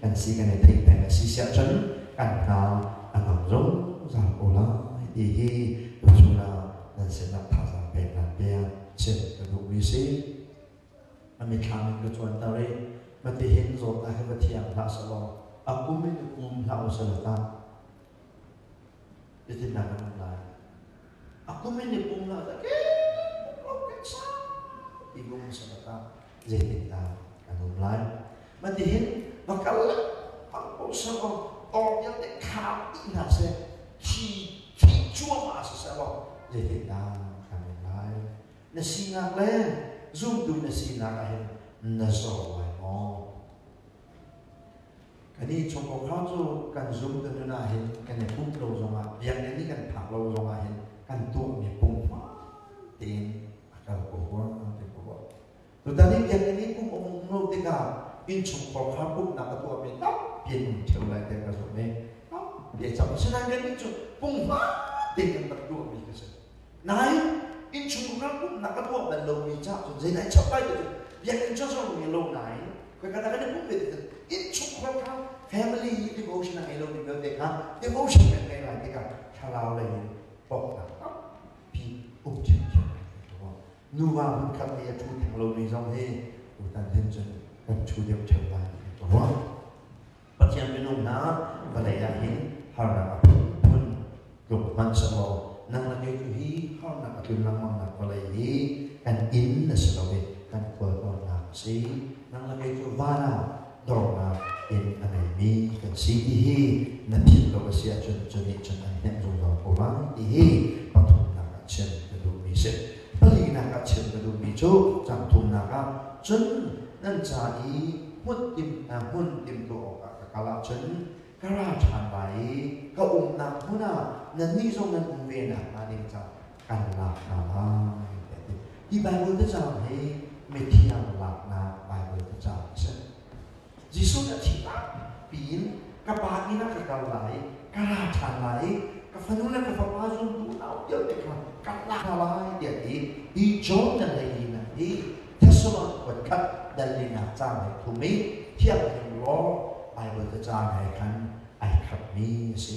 kan si kan i theih peng a si siah cun kan hna a ngam zungzal ko lai ti hi tuchun ah nan sinah thazaang peknak bia chim ka duhmi si a mithlam in ka cuanter i matihin zawtnak hi va thiang hlah selaw a kum in kum hlah u selaw tah Zeitindah kan um lai? A kum in i pum hlah seh
ti bung sabata zeitindah kan um lai? Matihin va kal lengmang ko seh law tawng vialte kham dih hna seh, thi thi cuahmah siseh law zeitindah kan um lai? Na sinak le zumtu na sinak ah hin na zor lai maw? Kan i chungkhar kha cu kan zum kan nun ah hin kan i pumh lo zongah biakinn i kan phak lo zongah hin kan tuahmi pumhma tein a kal ko rua ti ko rua. Tutan i biakinn i pumh a um lo tikah innchungkhar kha pumhnak a tuahmi tampi an um ṭheo lai tiah ka zumh i tampi a cang. Asinain kannih cu punghma tein kan rak tuahmi ka si. Nain innchungkhar pumhnak a tuah bal lomi caah cun zeidah i chap lai ti cu biakinn cu zong ngei lo nain khoika dah kan i pumh ve ti cun innchungkhar kha family devotion a ngei lomi vialte kha devotion kan ngei lai tikah thlarau lei in bawmhnak tampi um ṭhiamṭhiam lai ti ka ruah. Nuva hmunkhat i a ṭhu theng lomi zong hi tutan hin cun kan ṭhu deuh ṭheo lai ti ka ruah. Pathian minung hna vawlei ah hin harnak a phunphun tluk hmanhsehlaw nang le kei cu hi harnak a tlun lengmangnak vawlei hi kan inn a si lo i kan khualtlawnnak a si. Nang le kei cu van ah dornak inn a ngeimi kan si ti hi na philh lo a si ahcun cu nih cun an hnemh zungzal ko lai ti hi pathumnak ah chim ka duhmi si. Palinak ah chim ka duhmi cu cangthumnak ah cun nan ca i hmun timhtuah awkah ka kal ahcun ka ra ṭhan lai i ka umnak hmun ah nannih zong nan um ve nakhnga ding caah kan lak hna lai tiah a ti. Hi Baibal cacang hi mithiang laknak Baibal cacang a si. Jesuh nih a thih piin ka pa inn ah ka kal lai, ka ra ṭhan lai i ka fanu le ka fapa zumtu nau vialte kha ka lak hna lai tiah a ti. Hi John na lei hi Thessalon kuat khat dallinak caan he thum i Thianghlim law Baibal cacang he khan ai khatmi a si.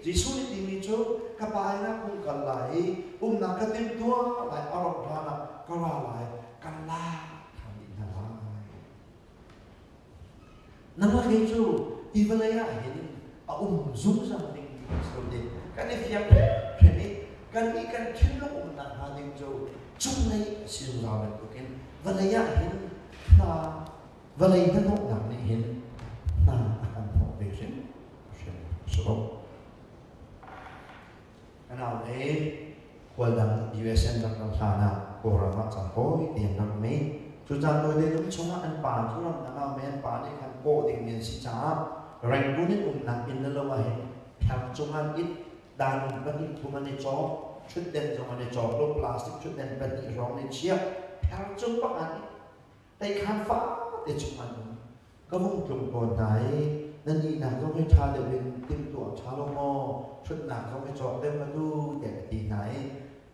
Jesuh nih timi cu ka pa inn ah kung kal lai i umnak ka timhtuah lai, a rauh hlan ah ka ra lai, ka lak ṭhan dih hna lai. Nangmah kei cu hi vawlei ah hin a um zungzal dingmi kan si lo ti kan i fiang hrimhrim i kannih kan thinlung umnak hnga ding cu cunglei a si zungzal bantukin vawlei ah hin hna vawlei hnahnawhnak nih hin hna a kan hnawh ve hrimhrim a si lo. Ka nau le khual dang USN rak kal hlan ah Kawlram ah cang hawi te an rak ngei. Cu caan tawite dum chungah an pa cu ramdang ah um i an pa nih khan kawh dingmi an si caah Rangoon in umnak inn le lo ah hin pheng cung an it, dan pahnih thum an i cawk, ṭhutden zong an i cawk lo, plastic ṭhutden pahnih hrawng an i chiah, pheng cung bak an it. Teikhan fate chung an um. Ka vung tlung tawn hna i nan ihnak zong hi ṭha deuh in timhtuah ṭha lo maw, ṭhutnak zong hi cawk deuh hlat u tiah ka ti hna i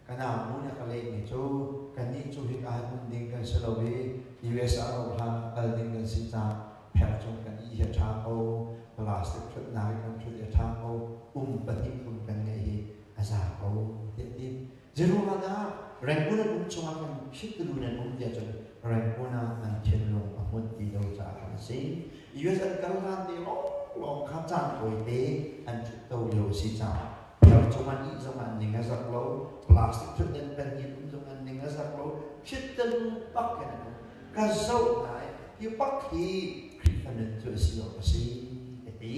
ka nau nu nih a ka lehmi cu kannih cu hika hin um ding kan si lo i US ah roh hlan ah kal ding kan si caah pheng cung kan ih hi a ṭha ko, plastic ṭhutnak i kan ṭhut hi a ṭha ko, um pahnih thum kan ngeih hi a za ko tiah a ti. Zeiruangah dah Rangoon an um chungah khan phit lu nan um tiah cun Rangoon ah an thinlung a hmunh ti lo caah khan a si. US an kal hlan te lawnglawng kha caan tawite an ṭhut to lio a si caah phar cung an ih zong an ning a zak lo, plastic ṭhutden pahnih um zong an ning a zak lo, phit lu bak in an um. Ka zoh hna i hi bak hi Khrihfa nun cu a si awk a si ka ti.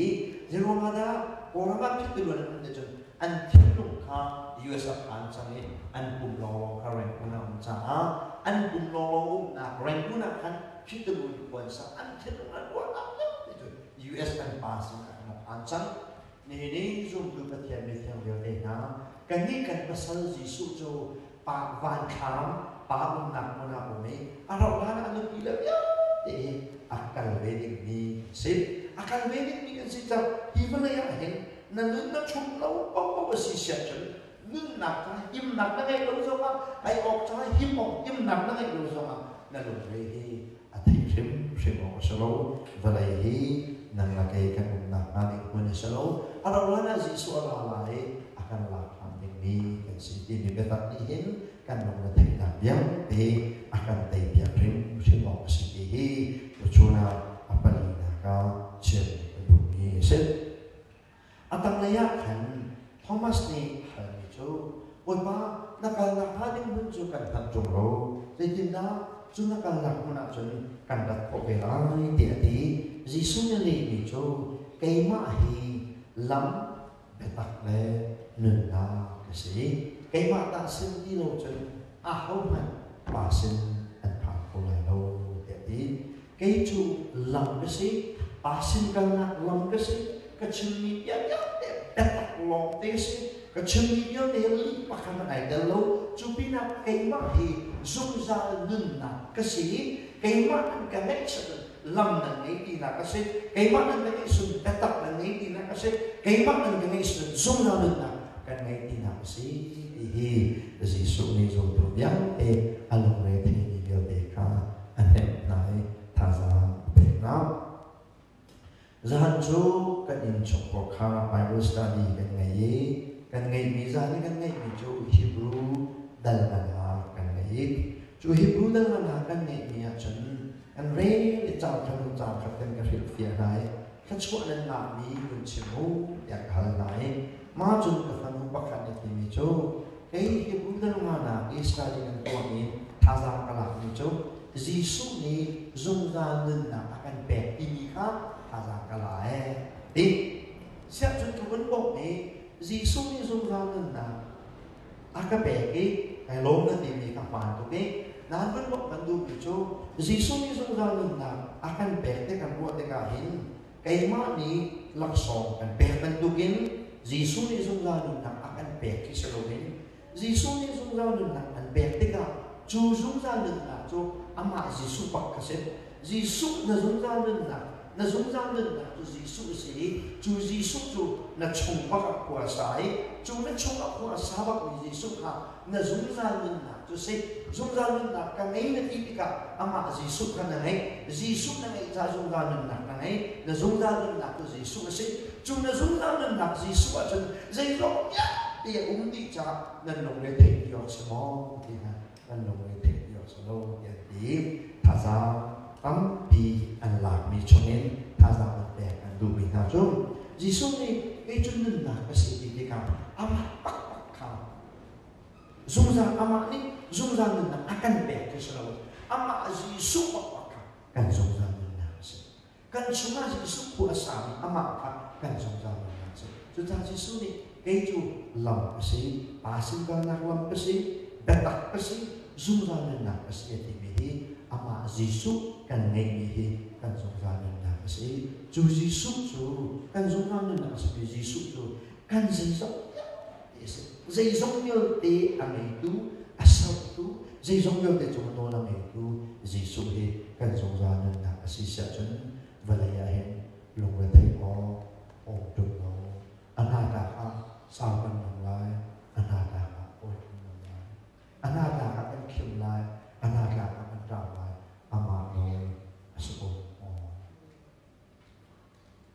Zeiruangah dah Kawlram ah phit lu an um ti cun an thinlung kha US a phan cang i an pum lawnglawng kha Rangoon ah um caah an pum lawnglawng umnak Rangoon ah khan Phitalun puansa an thinlung an ruahnak vialte cu US an pa sin ah khan a phan cang. Nihin i zumtu Pathian mithiang vialte hna, kannih kan pasal Jesuh cu pa vanthlam pa umnak hmun ah um i a rauh hlan ah a nupi le vialte hi a kal ve dingmi kan si. A kal ve dingmi kan si cang. Hi vawlei ah hin na nun na ṭhum lo paohpaoh a si siah cun nunnak ca himnak na ngeih lo zongah ai awk ca him awk himnak na ngeih lo zongah na lungre hi a theih hrimhrim awk a si lo. Vawlei hi nang le kei kan umnak hnga ding hmun a si lo. A rauhhlan ah Jesuh a ra lai i a kan lak ṭhan dingmi kan si timi biatak nih hin kan lung na theihnak vialte a kan teipiak hrimhrim awk a si ti hi tuchun ah a palinak ah chim ka duhmi a si. A tanglei ah khan Thomas nih halmi cu, Bawipa, na kalnak hnga ding hmun cu kan hngalh ṭung lo, zeitindah
Cu na kalnak hmun ah cun kan rat khawh ve lai tiah a ti. Jesuh nih a lehmi cu keimah hi lam, biatak le nunnak ka si. Keimah dah sin ti lo cun ahohmanh Pa sin an phan kho lai lo tiah a ti. Kei cu lam ka si, Pa sin kalnak lam ka si, ka chimmi bia vialte biatak lawngte si, ka chimmi vialte hi lih pakhat hmanh ai tel lo. Cu pinah keimah hi zungzal nunnak ka si i keimah nan ka ngeihchiat lam nan ngei tinak a si. Keimah nan ka ngeih sun biatak nan ngei tinak a si. Keimah nan ka ngeih sun zungzal nunnak kan ngei tinak a si ti hi Jesuh nih zultu vialte a lungre theimi vialte kha a hnemh hna i thazaang a pek hna. Zahan cu kan innchungkhar kha Bible study kan ngei i kan ngeihmi zan i kan ngeihmi cu Hebrew dal ngan kan ngei i cu Hebrew dal ngan kan ngeihmi ahcun kan rel i caang khat hnu caang khat kan ka hrilhfiah hna i thluachuah nan ngahmi vun chim u tiah ka hal hna i mah cun ka fanu pakhat nih timi cu kei Hebrew dal nganak i study kan tuahmi thazaang ka lakmi cu Jesuh nih zungzal nunnak a kan pek timi kha thazaang ka la ee ti. Siah cun ka vun bawmh i Jesuh nih zungzal nunnak a ka pek i kai lawm na timi ka hmaan tuk i nan vun bawmh kan duhmi cu Jesuh nih zungzal nunnak a kan pek ti kan ruah tikah hin keimah nih laksawng kan pek bantukin Jesuh nih zungzal nunnak a kan pek khi si loin Jesuh nih zungzal nunnak an pek tikah cu zungzal nunnak cu amah Jesuh bak kha si. Jesuh na zungzal nunnak, na zungzal nunnak cu Jesuh a si i cu Jesuh cu na chung bak ah khua a sa i cu na chung ah khua a sa bakmi Jesuh kha na zungzal nunnak cu si. Zungzal nunnak ka ngei na ti tikah amah Jesuh kha na ngeih. Jesuh na ngeih caah zungzal nunnak na ngei. Na zungzal nunnak cu Jesuh a si. Cu na zungzal nunnak Jesuh ahcun zeizong vialte a um dih caah nan lungre theih ti awk si maw ti hna nan lungre theih ti awk si lo tiah an ti. Thazaang tampi an lakmi chungin thazaang an pek an duhmi hna cu Jesuh nih kei cu nunnak ka si ti tikah amah taktak kha zungzal amah nih zungzal nunnak a kan pek khi si lo amah Jesuh bakbak kha kan zungzal nunnak a si. Kan chungah Jesuh khua a sami amah kha kan zungzal nunnak a si. Cucaah Jesuh nih kei cu lam ka si, pa sin kalnak lam ka si, biatak ka si, zungzal nunnak ka si a timi hi amah Jesuh kan ngeihmi hi kan zungzal nunnak a si. Cu Jesuh cu kan zungzal nunnak a simi Jesuh cu kan zeizong vialte a si. Zeizong vialte a ngeitu, a sertu, zeizong vialte cung nawl a ngeitu Jesuh hi kan zungzal nunnak a si siah cun vawlei ah hin lungretheih awk awm ṭung lo. A hnatlak ah sau kan nung lai, a hnatlak ah awi kan nung lai. A hnatlak ah kan khim lai, a hnatlak ah kan ṭap lai. Amah nawl a si ko.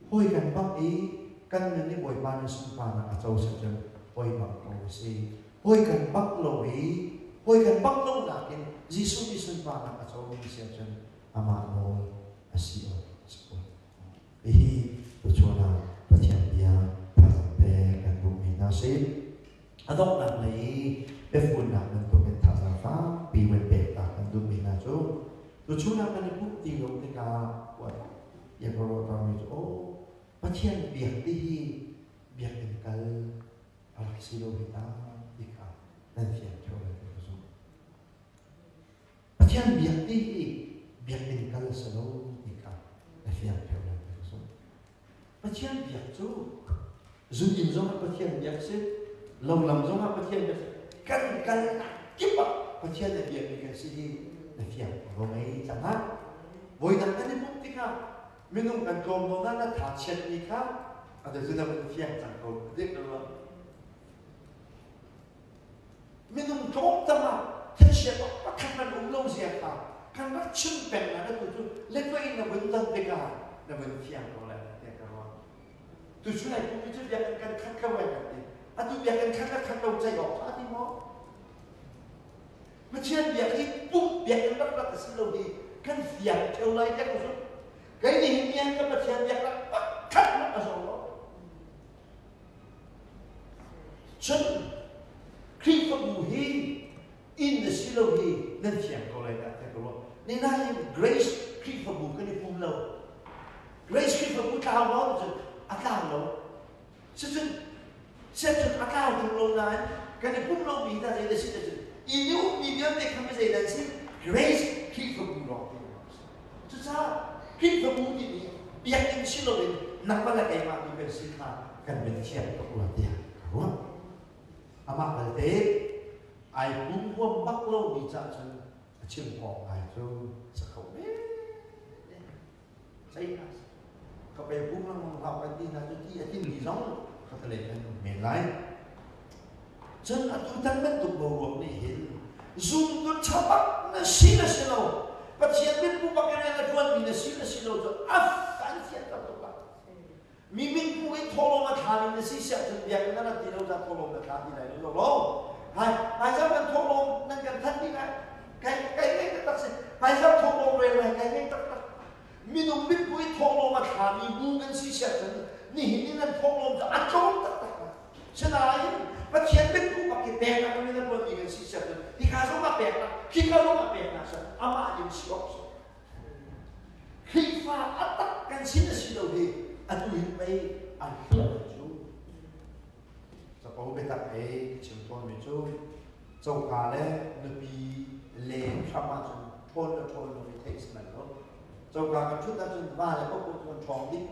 Hawi kan bak i kan nun i Bawipa nih sunparnak a co seh cun hawi bak ko a si. Hawi kan bak lo i hawi kan bak lo nakin Jesuh nih sunparnak a co mi si ahcun amah nawl a si awk a si ko. Hihi tuchun ah Pathian bia thazaang pek kan duhmi hna si. A donghnak lei i biafunnak bantukin thazaang fakpi van pek ta kan duhmi hna cu tuchun ah kan i pumh ti lo tikah tiah ka ruahtermi cu aw Pathian biak ti hi biakinn kal a rak si lo hi ta ti kha nan fiang ṭheo lai ti ka zumh. Pathian biak ti hi biakinn kal a si lo ti kha na fiang ṭheo lai ti ka zumh. Pathian biak cu zun inn zongah Pathian biak si, lo lam zongah Pathian biak si, kan kalnak kip ah Pathian a biakmi kan si hi na fiang ko ngei cang ah. Voidang kan i pumh tikah minung kan tlawm lo na na tha chiatmi kha atu cu na vun fiang cang ko dik lo. Minung tlawm tam ah thlachiat pakhat man um lo zia kha kan rak chim peng na tu cu letwei na vun don tikah na vun fiang ko lai tiah ka ruah. Tuchun ai pumpi cu biakinn kan khat lo ai kan ti. Atu biakinn khat le khat lo ceih awk ṭha ti maw? Pathian biak hi pumh biakinn rakrak a si lo hi kan fiang ṭheo lai tiah ka zumh. Kei nih hin nian ka Pathian biak rak pakhat hmanh a zawng lo. Cun Khrihfabu hi inn a si lo hi nan fiang ko lai dah tiah ka ruah.
Ni nain Grace Khrihfabu kan i pum lo. Grace Khrihfabu tlau lo cun a tlau lo. Cucun siacun a tlau ṭung lo nain kan i pum lomi hna zei na si cun inn i ummi vialte kha mi zei nan si? Grace Khrihfabu lawng te an si. Cucaah Khrihfabu timi biakinn si loin nangmah le keimah tu kan si kha kan mit thiang tuk rua tiah ka ruah. Amah belte ai pum huam bak lomi cah cun a chim awk ngai cu sa kho men. Ceihnak ka pe pum lengmang hlah kan ti hna cu ti a timmi zong ka tale an um men lai. Cun atu tan bantuk boruak nih hin zumtu ṭha bak na si na si lo, Pathian mitmu bak in rian a ṭuanmi na si na si lo cu a kan fianter tuk lai. Mi mitmu in thawhlawm a thlami na si siah cun biakinn na rat ti lo ca thawhlawm na thla ti lai lo lo. Hai, hmaizarh kan thawhlawm nan kan thanh dih lai. Kai kai ngei taktak si. Hmaizarh thawhlawm rel lai kai ngei taktak. Minung mitmu in thawhlawm a thlami bu kan si siah cun nihin ni nan thawhlawm cu a tlawm taktak lai. Sinain Pathian mitmu bak i peknak in a tuanmi kan si siah cun hika zong ah peknak, khika zong ah peknak si amah in si awk si. Khrihfa a tak kan si na si lo hi atu hin pei an hliah cu. Capo biatak ei chim tawnmi cu coka le nupi le hram ahcun ṭhawn le ṭhawn lo i theih si lai lo. Coka kan ṭhut ahcun va le paoh cu kan ṭhawng dih.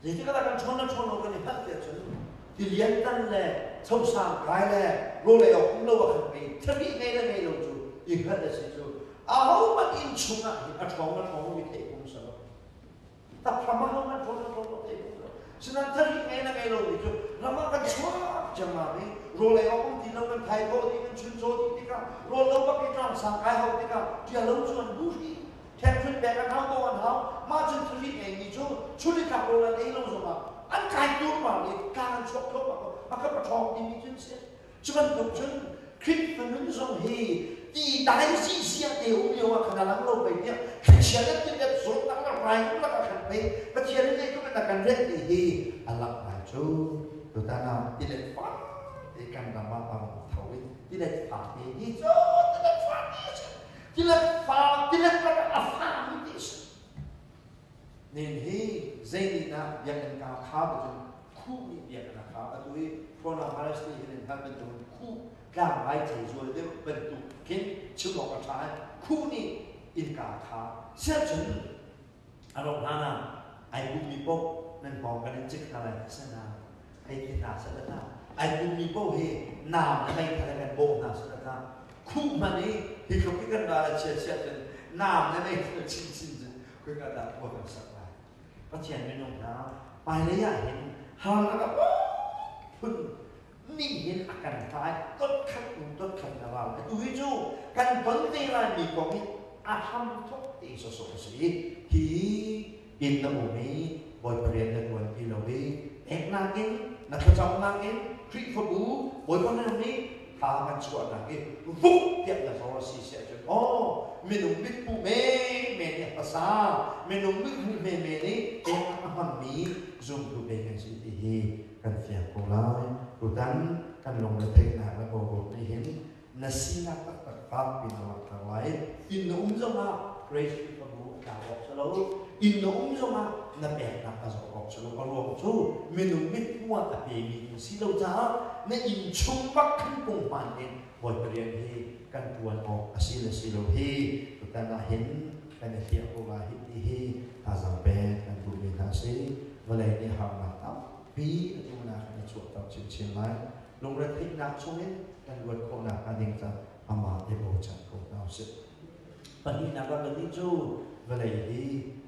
Zeitik ah kan ṭhawn le ṭhawn lo kan i hngalh tiah cun tilian tan le chosang kai le rawlei awk um lo ah khan pei thari ngei le ngei lo cu i hngalh a si cu. Ahohmanh inn chungah hin a ṭhawng a ṭhawng mi theih phung si lo. Taphram ahohmanh ṭhawn a ṭhawn lo theih phung si lo. Sinain thari ngei le ngei lo mi cu ram ah kan chuak ciammam i rawl ei awk um ti lo kan thai khawh dih kan chuncaw dih tikah rawl lo bak i tlangsang kai hau tikah ṭial lo cu an bu hri ṭhekhrun pek an hau ko an hau mah cun thari ngei mi cu chun i tlak rawl an ei lo zongah an kai tur ma i tlang an chuak thluahmah ko a ka paṭhawng timi cun si. Cu bantuk cun Khrihfa nun zong hi ti dai zizia te um lio ah khan a lang lo pei tiah thlichia le tilet zawtnak le rai lak ah khan pei Pathian nih zeitluk in a kan ret ti hi a langh lai cu. Tutan ah tilet fak te kan ram ah a rung tho i tilet fak te hi cu tilet fak ti a si. Tilet fak tilet lakah a fami ti a si. Nen hi zeinih dah biakinn ka khar ahcun khuh nih biakinn a khar. Atu hi coronavirus nih hin in hngalh bantukin khuh tlangrai thei zual deuh bantuk khin chim awk a ṭha i khuh nih innka a khar. Siahcun a rauh hlan ah ai pummi paoh nan pawng kan in cik hna lai ti seh hei ti hna seh le hna ai pummi paoh hi naam le meithal he kan bawh hna seh le hna khuh hmanh i hi tluk i kan ral a chia chiah cun naam le meithal chinchin cun khoika dah khua kan sak lai. Pathian minung hna hmailei ah hin harnak a phun nih hin a kan tlai dot khat in dot khat in a ral. Atu hi cu kan ton te lai mi kong hi a hram thok te sawsawh a si i hi inn na um i Bawipa rian na ṭuan ti lo i peknak in na thlacamnak in Khrihfabu Bawipa rian nih thla kan chuahnak i vuk tiah na zor a si si ahcun aw minung mithmuh menmen nih a hmasa minung mithmuh menmen nih peknak a hmangmi zumtu pe kan si ti hi kan fiang ko lai. Tutan kan lungretheihnak le boruak nih hin na sinak taktak fak pin a langhter lai. Inn na um zongah Grace Khrihfabu a tlau awk si lo. Inn na um zongah na peknak a zor awk si lo. A ruang cu minung mithmuh ah a pemi in si lo caah na inn chung bak khan punghman in Bawipa rian hi kan ṭuan awk a si le si lo hi tutan ah hin kan i hliah ko lai hi ti hi thazaang pek kan duhmi hna a si. Vawlei nih harnak tampi a tunak in a chuahter chinchin lai. Lungretheihnak chungin kan luat khawhnak hnga ding caah amah i bochan ko hna usih. Pahnihnak ah kannih cu vawlei hi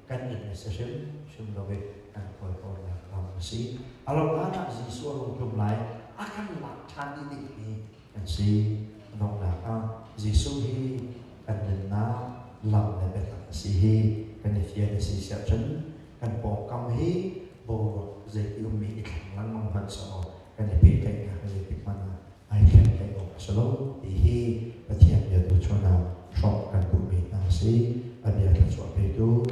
kan inn a si hrimhrim lo i kan khualtlawnnak ram a si. A rauhhlan ah Jesuh a rung tlum lai, a kan lak ṭhan dih ding hi kan si. A donghnak ah Jesuh hi kan nunnak lam le biatak a si hi kan i fian a si siah cun kan pawngkam hi boruak zeiti ummi i thleng lengmang hmanh sawh kan i pehtlaihnak zeitik hmanh ah ai thleng hlei awk a si lo ti hi Pathian bia tu chungah hrawmh kan duhmi hna a si. A bia thluachuah petu.